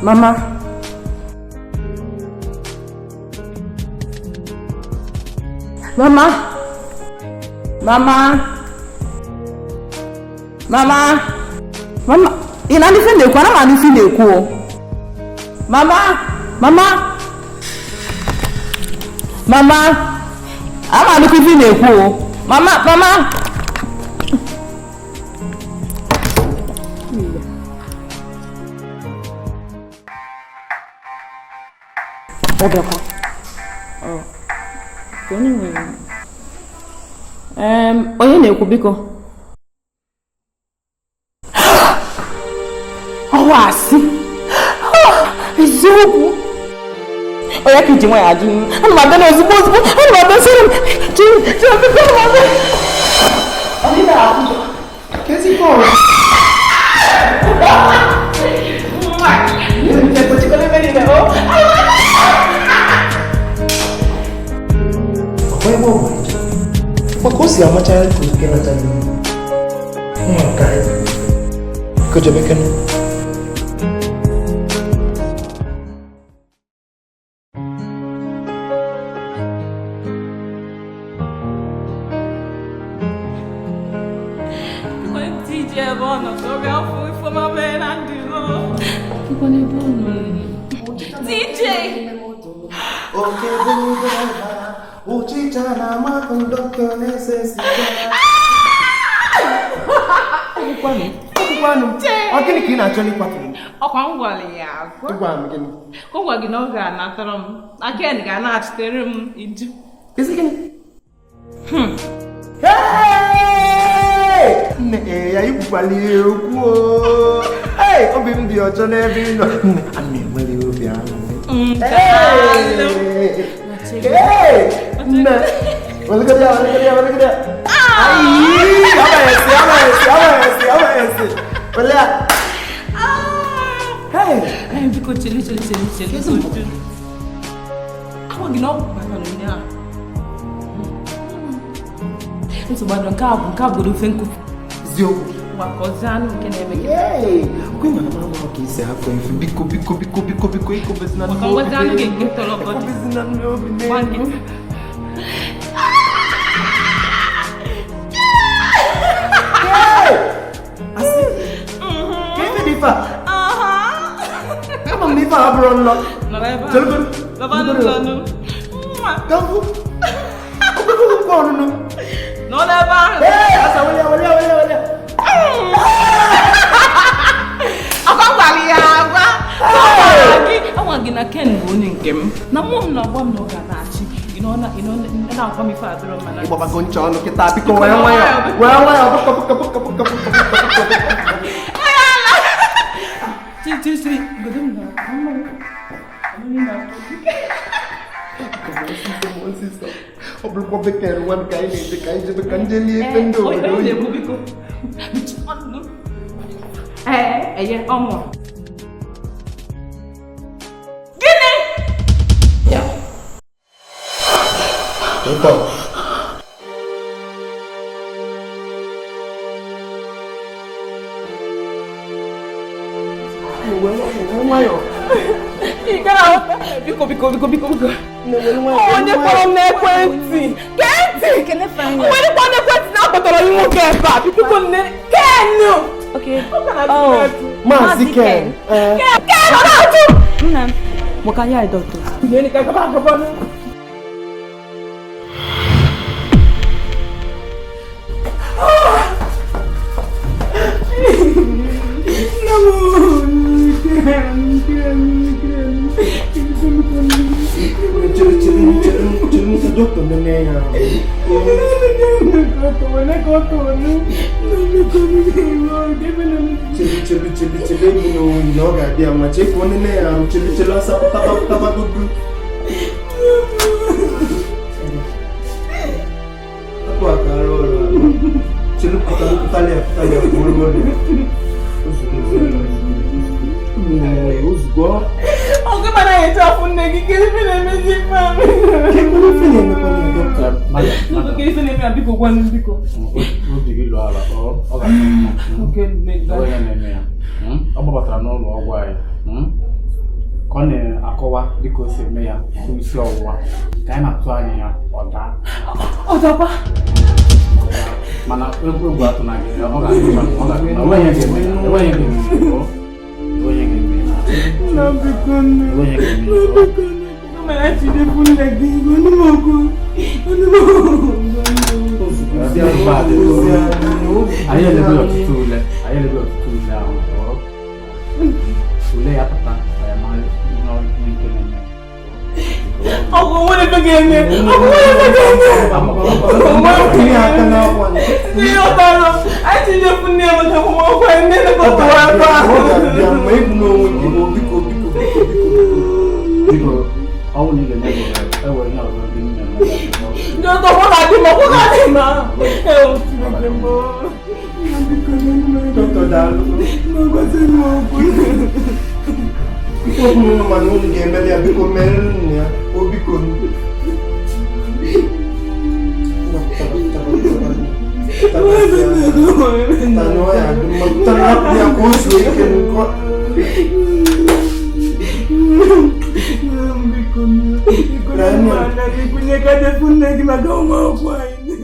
Mama. Mama. Mama. Mama. Mama. Ị na-anụ ife na-ekwu? Ana m anụ ife na-ekwu o. Mama. Mama. Mama, ama anụkwa ife ị na-ekwu o. Mama, mama. Ọ bịakwa. Onye na-ekwu biko? Ọwa asị. Eziokwu. Onye ka iji nwa ya ajụ? Ana m abịa n'ozugbo ozugbo. Ana m abịa sịrị m. Chiri, chiri, biko, ana m abịa. Ọ dị na-akwụ. Kezi ife ọrụ? Ọkwa ebe ọgwụ maka o si amachara ka oke natara nwa nke anyị kojebekene. DJ! Okay, Uchicha na makondokto na-ese siga. Ọgwụkwanụ, ọ gịnị ka ị na-achọ n'ịkwatụ m? Ọkwa m gwara ya agwa. Ịgwa m gịnị? Ka ọ gwa gị na ọ ga-anatara m. Na Ken ga na-achịtere m iju. Isi gịnị? Hey! Nne ee ya ikwukwala ya okwu o. Hey, obi m dị ọjọọ n'ebe ị nọ. Nne, a na-enwere obi aṅụrị. Daalụ. Hey! Nne, welegide ya, welegide ya, welegide ya. Ayi, abayesi, abayesi, abayesi, abayesi. Wele ya. Hey! Ay, biko chele chele chele chele. Agwa gị na ọ batara ụnyaahụ. Nsogbu adọ nke a bụ ofe nkufu. Eziokwu. Gwakọzie anụ nke na-eme gị. Hey! Okwe mana mama ọ ka esi afọ ife. Biko, biko, biko, biko, biko, ikobezina Maka ngwazi anụ gị nke tọrọ ọgọdị. Ikobezina n'obi Gwa n'elu. nkịtị. Hey! Asị, ka ife dị ife a? Ama m na ife a abụrọ nlọ. Nọrọ ebe a. Chelụgodu. Lọba n'ụlọ nụ. Mwah. Ka m fụ. Okwekwe nkwa ọnụnụ. Nọ n'ebe ahụ. Hey! Asa, wele ya, wele ya, wele ya, wele ya. Ọkwa m gwara ya agwa. Agwa gị na Ken bụ onye nke m. Na mmụọ m na-agwa m na ọ ga na-achị. Ị nọ na- ị nọ na- na-agwa m ife adịrọ mma na Ịgbabago ncha ọnụ kịta, biko wee nwayọọ. Wee nwayọọ, biko, biko, biko, biko, biko, biko, biko. Chiri chiri chiri. Godo m na Ọsịsọ. Ọ bụrụkwa bekee nwa m ka anyị na-eje ka anyị jebe ka nje lie ife ndị obodo oyibo. Biko. Ee, eye ọnwụ. Gịnị? Ya. Ịkpọ. Wee nwayọọ. Ị gara aghọta. Biko biko biko biko biko. Nne, were nwayọọ. Onye kpọrọ m n'ekwentị. Gee ntị. Onye kpọrọ n'ekwentị na-akpọtara gị nwoke ebe a. Biko nne. Ken! Okay. Ọ ka na-atụ Oh. atụ. Maazị Ken. Ee. Ken Ken, ọ na-atụ! Nna m, maka ya dọkịta. Nene ka gaba gaba nụ. Chere, chere, chere, chere, ka dọkịta nene ya. Chere, chere, chere, chere, egbu na onwe gị na ọ ga-abịa ma chee ka ọ nene ya ahụ. Chere, chere, asa pụtaba pụtabagodu. Hapụ aka arụ ọrụ ahụ. Chere, pụtara, pụtara ya, pụtara ya, pụrụ ọrụ ya. Ozugbo, ozugbo, ozugbo, ozugbo, ozugbo. Ọgụ mana ya eche afụ nne gị, kedu ife na-emezi ife ahụ? Kedu ife na-emekwa na dọkịta? N'ụzọ kedu ife na-eme ya, biko gwanụ m, biko. Obi gị lụọ ala, ọ ga-adị mma. Oke nne, Ọ ya na-eme ya. Ọ gbabatara n'ụlọ ọgwụ anyị. Ka ọ na-akọwa dịka o si eme ya bụ isi ọwụwa ka anyị na-atụ anya ya ọ daa. Ọ dakwa. Mana egwu egwu atụna gị, ọ ga-adị mma, ọ ga-adị mma. Enweghị ihe ga-eme ya, enweghị ihe ga-eme ya, ọ. Enweghị ihe ga-eme ya. Nna, biko nne. Enweghị ihe ga-eme Nna, ya, ọ. biko nne. Ọ mara chidekwu nne gị, ọnụ m okwu, ọnụ m okwu. Anyị elebe ọtụtụ ule, anyị elebe ọtụtụ ule ahụ, ọ. Ule ya pụta, anyị amara ihe ihe nke na-eme. Ọgụ nwere ife ga-eme, ọgụ nwere ife ga-eme. Tinye aka n'akwa. Ndị ọtara, anyị tinyekwu nne ya maka agbamakwụkwọ anyị, nne lekọtara akwa ahụ. Ọ ga-abịa ma egbu n'onwe gị bụ biko, biko, biko, biko, biko. Biko, ọ bụrụ na ị ga-eme gị e were ihe ọzọ dị mma eme ya. Ndị ọzọ kwụ ga-adị mma, kwụ ga-adị mma. Ee, o Chineke m. Nna, biko, nne m. Dọkịta, daalụ. Nna, gwazi m okwu. Ife ọbụla unu ma na unu ga-emeli ya, biko meere unu ya. O biko. Na ọ ya adị mma. Tana hapụ ya ka o zuo ike nkọ. Biko, biko, ikunye ka jefu nne gị maka ụmụ akwụkwọ anyị.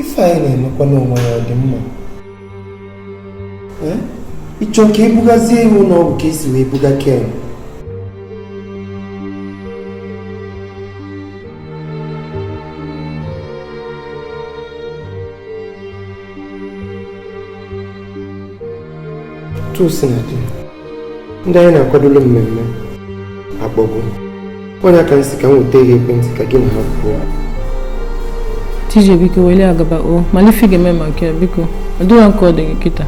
Ife anyị na-emekwa n'onwe ya ọ dị mma? Ịchọ ka ebugazie iwu n'ọgwụ ka esi wee buga Ken? Tụsịnadị, ndị anyị na-akwadolo mmemme akpọgo onye aka nsị ka m weta ihe ekwentị ka gị na ha pụọ. TJ biko wele agaba o mana ife ga-eme maka ya biko ọ dịghị nke ọ dị gị kịta.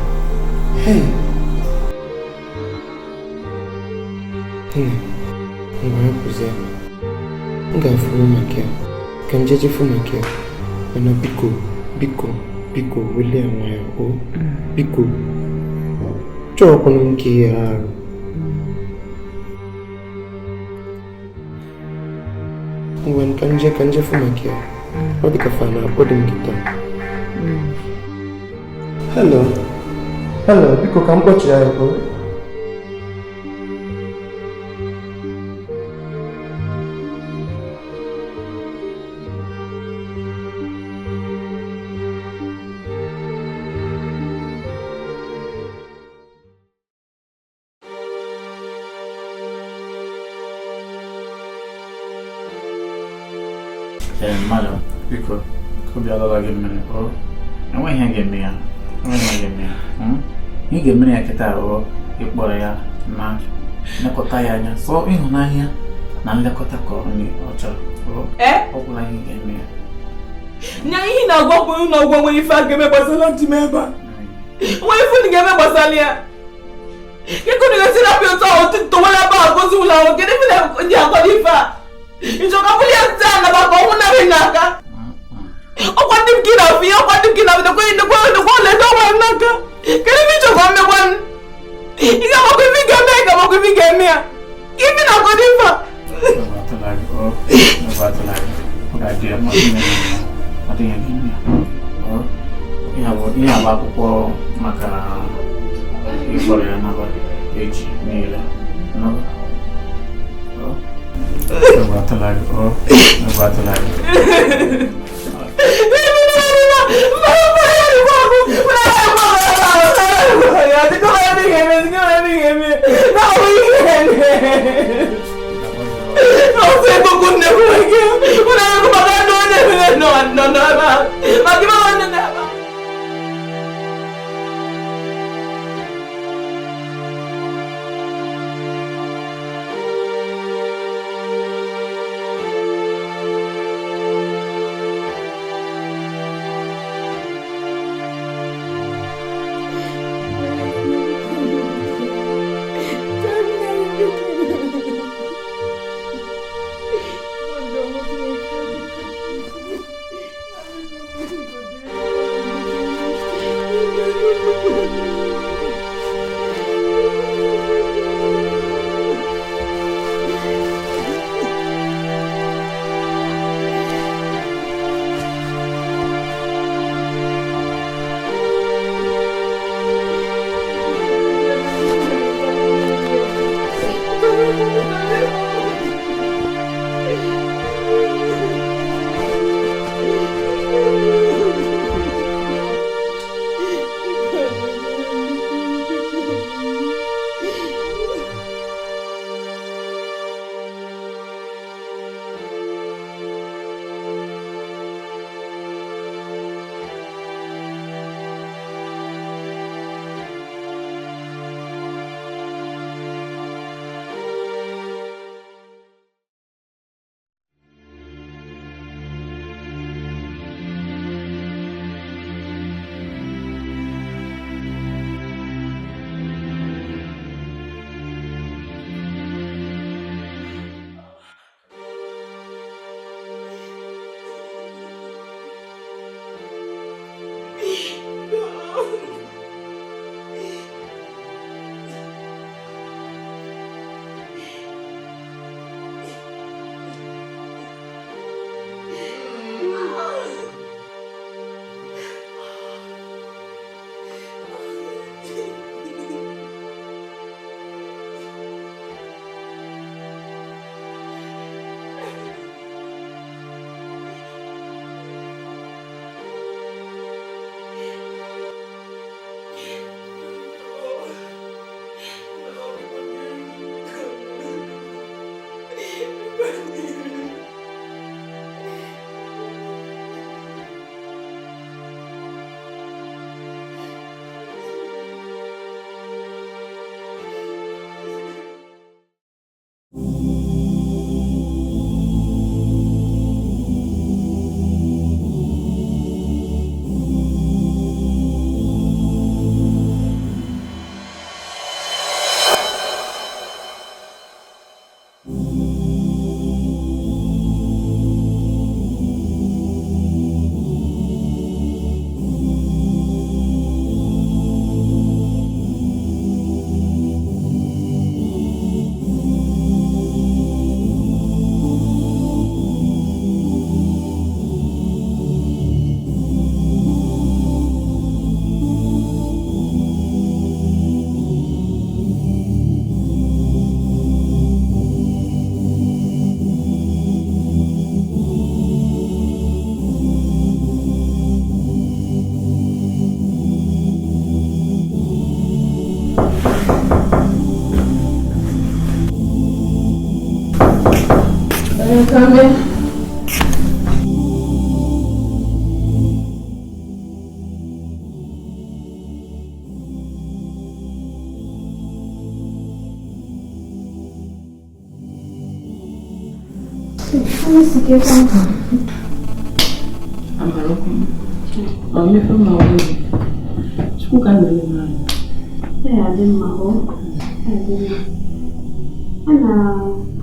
Ngwa hapụzie, m ga-afụ maka ya ka m jejefu maka ya, mana biko biko biko wele nwayọ o biko chọọkwanụ m ka ihe arụ. Ngwa ka nje ka njefu maka ya ọ dị ka fa na-akpọ dị m kịta. Hello, hello, biko ka m kpọchiri ya o. Madam, biko, obi alọla gị mmiri o enweghị ihe ga-eme ya, enweghị ihe ga-eme ya. Ihe ga-emere ya kịta o ịkpọrọ ya ma nlekọta ya anya sọ ịhụnanya na nlekọta ka ọ chọrọ ọ gwụla ihe ga-eme ya. Nya ihe na-agwakwu ụlọ ọgwụ nwere ife a ga-eme gbasara di m ebe a. Nwere ife unu ga-eme gbasara ya. Kekụ na esi na pịa ụtọ ahụ towere ebe a gozi ụlọ ahụ kedu ife na-eji akwado ife a? Ịchọka bụrụ ya ntị a naba ka ọnwụ narị n'aka. Ọkwa ndị m ka ị na-afụ ya, ọkwa ndị m ka ị na-afụ dekwe dekwe dekwe ọla edo ọgwa m n'aka. Kedu ife ịchọka mmekwa m? Ị ga-amakwa ife ị ga-eme ya, ị ga-amakwa ife ị ga-eme ya. Ka ife na-akwado ife a? Ihe agba akwụkwọ maka ịkpọrọ ya n'abalị echi niile.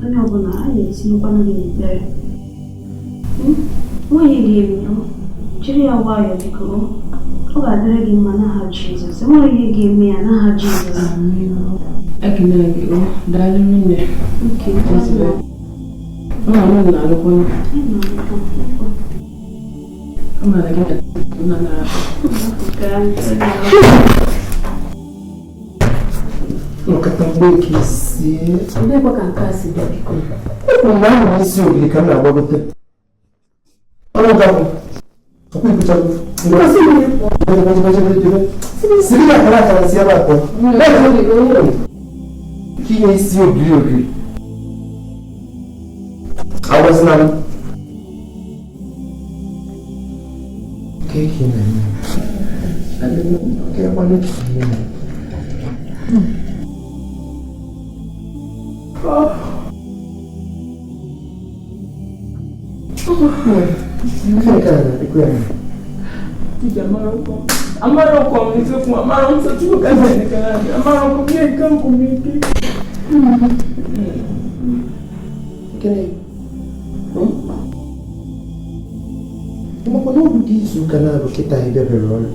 Onye ọbụla a na-etinyekwana gị n'ekpere nwunye ga-eme jiri ya nwayọọ biko ọ ga-adịrị gị mma n'aha Jizọs enwere ihe ga-eme ya n'aha Jizọs. Nkata mgbe ka isi mgbe ahụ n'isi ogiri ka m na-agbagote ọrụ gabụ ọkwa ikwuchago siri na akara akara si ebe akpọ ka inye isi ogiri ogiri agbazina m ka eke na-eme ka ekwanụ ka ihe na Izu ụka na-abụ kịta anyị bịabere ọrụ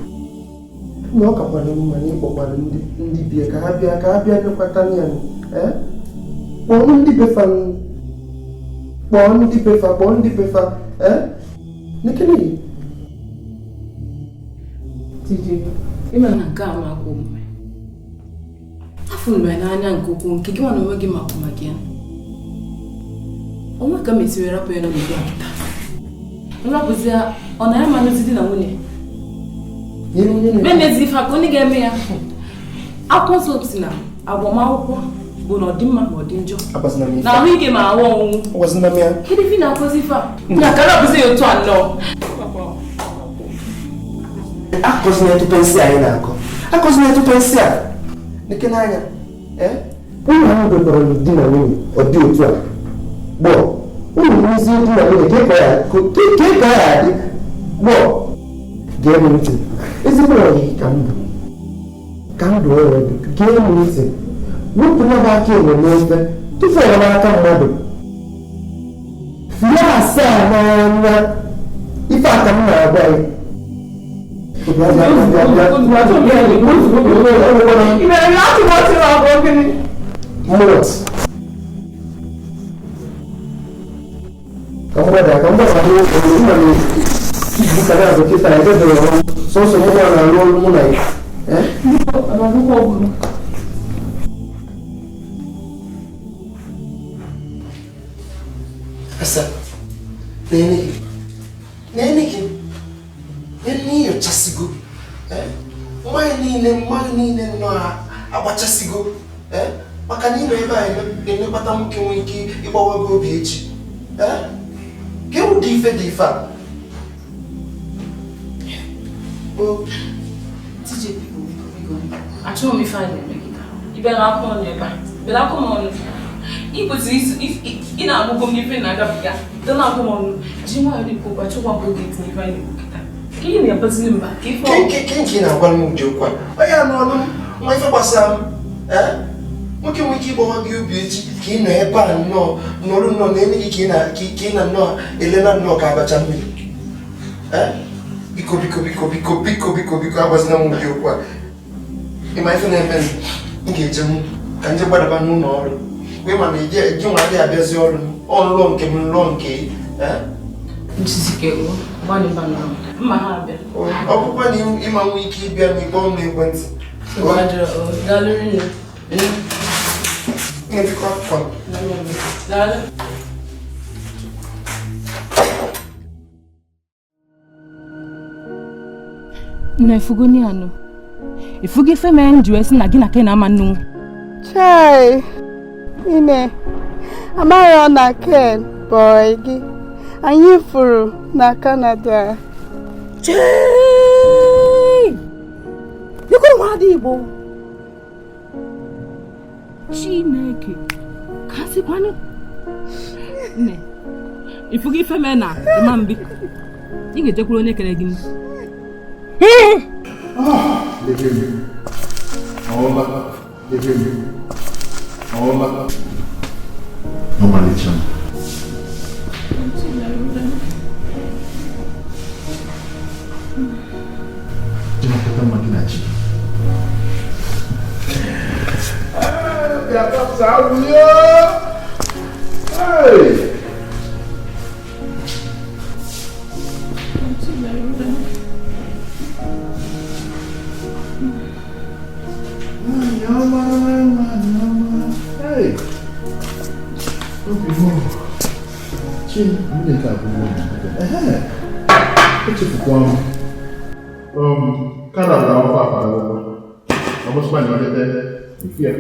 na ọ kakwara mma na ịkpọkwara ndị bịa ka ha bịa nyekwata ya kpọọ ndị befa kpọọ ndị befa nekene TJ ịma na nke a makwa omume afụrụ m ya n'anya nke ukwuu nke gị nwa na onwe gị makwa maka ya onwe ka m esi wee rapụ ya n'ọnọdụ a kịta nrapụzi ya ọ na ya manụzi di na nwunye memezi ife aka onye ga-eme ya akwụkwọ nsọ si na agbamakwụkwọ bụ na ọ dị mma ma ọ dị njọ na ahụike ma ahụ ọnwụnwụ kedu ife na-akụzi ife a na ka rapụzi ya otu a nnọọ akụzina etuto nsị anyị na-akọ akụzina etuto nsị a neke n'anya ụlọ ahụ dọkọrọ di na nwunye ọ dị otu a gbọọ ụlọ nrụzi di na nwunye ka ya adị gbọọ gee m ntị ezigbo ọyị ka m bụ ka m dụọ ya ọdụ gee m ntị wepụ ya bụ aka enwe n'ofe tụfuo ya n'aka mmadụ fie asaa n'anya ife aka m na-agwa ya. Asa, nene gị, nyochasigo, mmanya niile nọ agbachasigo, maka na ịnọ ebe a na-enekwata nwoke nwee ike ịgbawa gị obi echi, ka ụdị ife dị ife a. TJ, achọghị m ife a na-eme gị ị bịara akụ ọnụ ebe a bịara akụ m ọnụ ị kwesịrị ị na-agụgụ m n'ife na-agabiga dị na-agụ m ọnụ ji nwayọọ dị kwokwa chọkwa ka oge etinye ife anyị na-ekwu kịta ka ị na-ebazili mba ka ife nke ị na-agwa m ụdị okwu a onye anụ ọnụ nwa ife gbasara m nwoke nwere ike ịgbawa gị obi echi ka ị nọ ebe a nnọọ nọrụ nnọọ na enye gị ka ị na nnọọ elena nnọọ ka abacha mmiri biko biko biko biko biko biko biko agwazina m ụdị okwu a ịma ife na-eme m ga-eje m ka nje gbadaba n'ụlọ ọrụ wee ma na gị nwa adịghị abịazi ọrụ m ọlụlọ nke m nlọ nke ọ bụkwa na ịma nwe ike ịbịa m ịkpọ m n'ekwentị. Na efugo ni ano efugo ife mere m ji wee sị na gị na Ken ama nnunwu. Chai, ine amarọ na Ken Boy gị anyị fụrụ na Canada. Chee! Ikwuru nwa ada Igbo. Chineke, ka sịkwanụ. Nne, ifugo ife mee na ịma mbi. Ị ga-ejekwuru onye kere gị. Ọmalịcha m. Jikọta mma gị na chi. Hey! Hey! Obi m. Chi, nwunye nke abụọ nwunye. Echefukwa m. Kana bụ akwụkwọ akpa akwụkwọ. Ọ bụsịkwa na ọ dete ifu ya.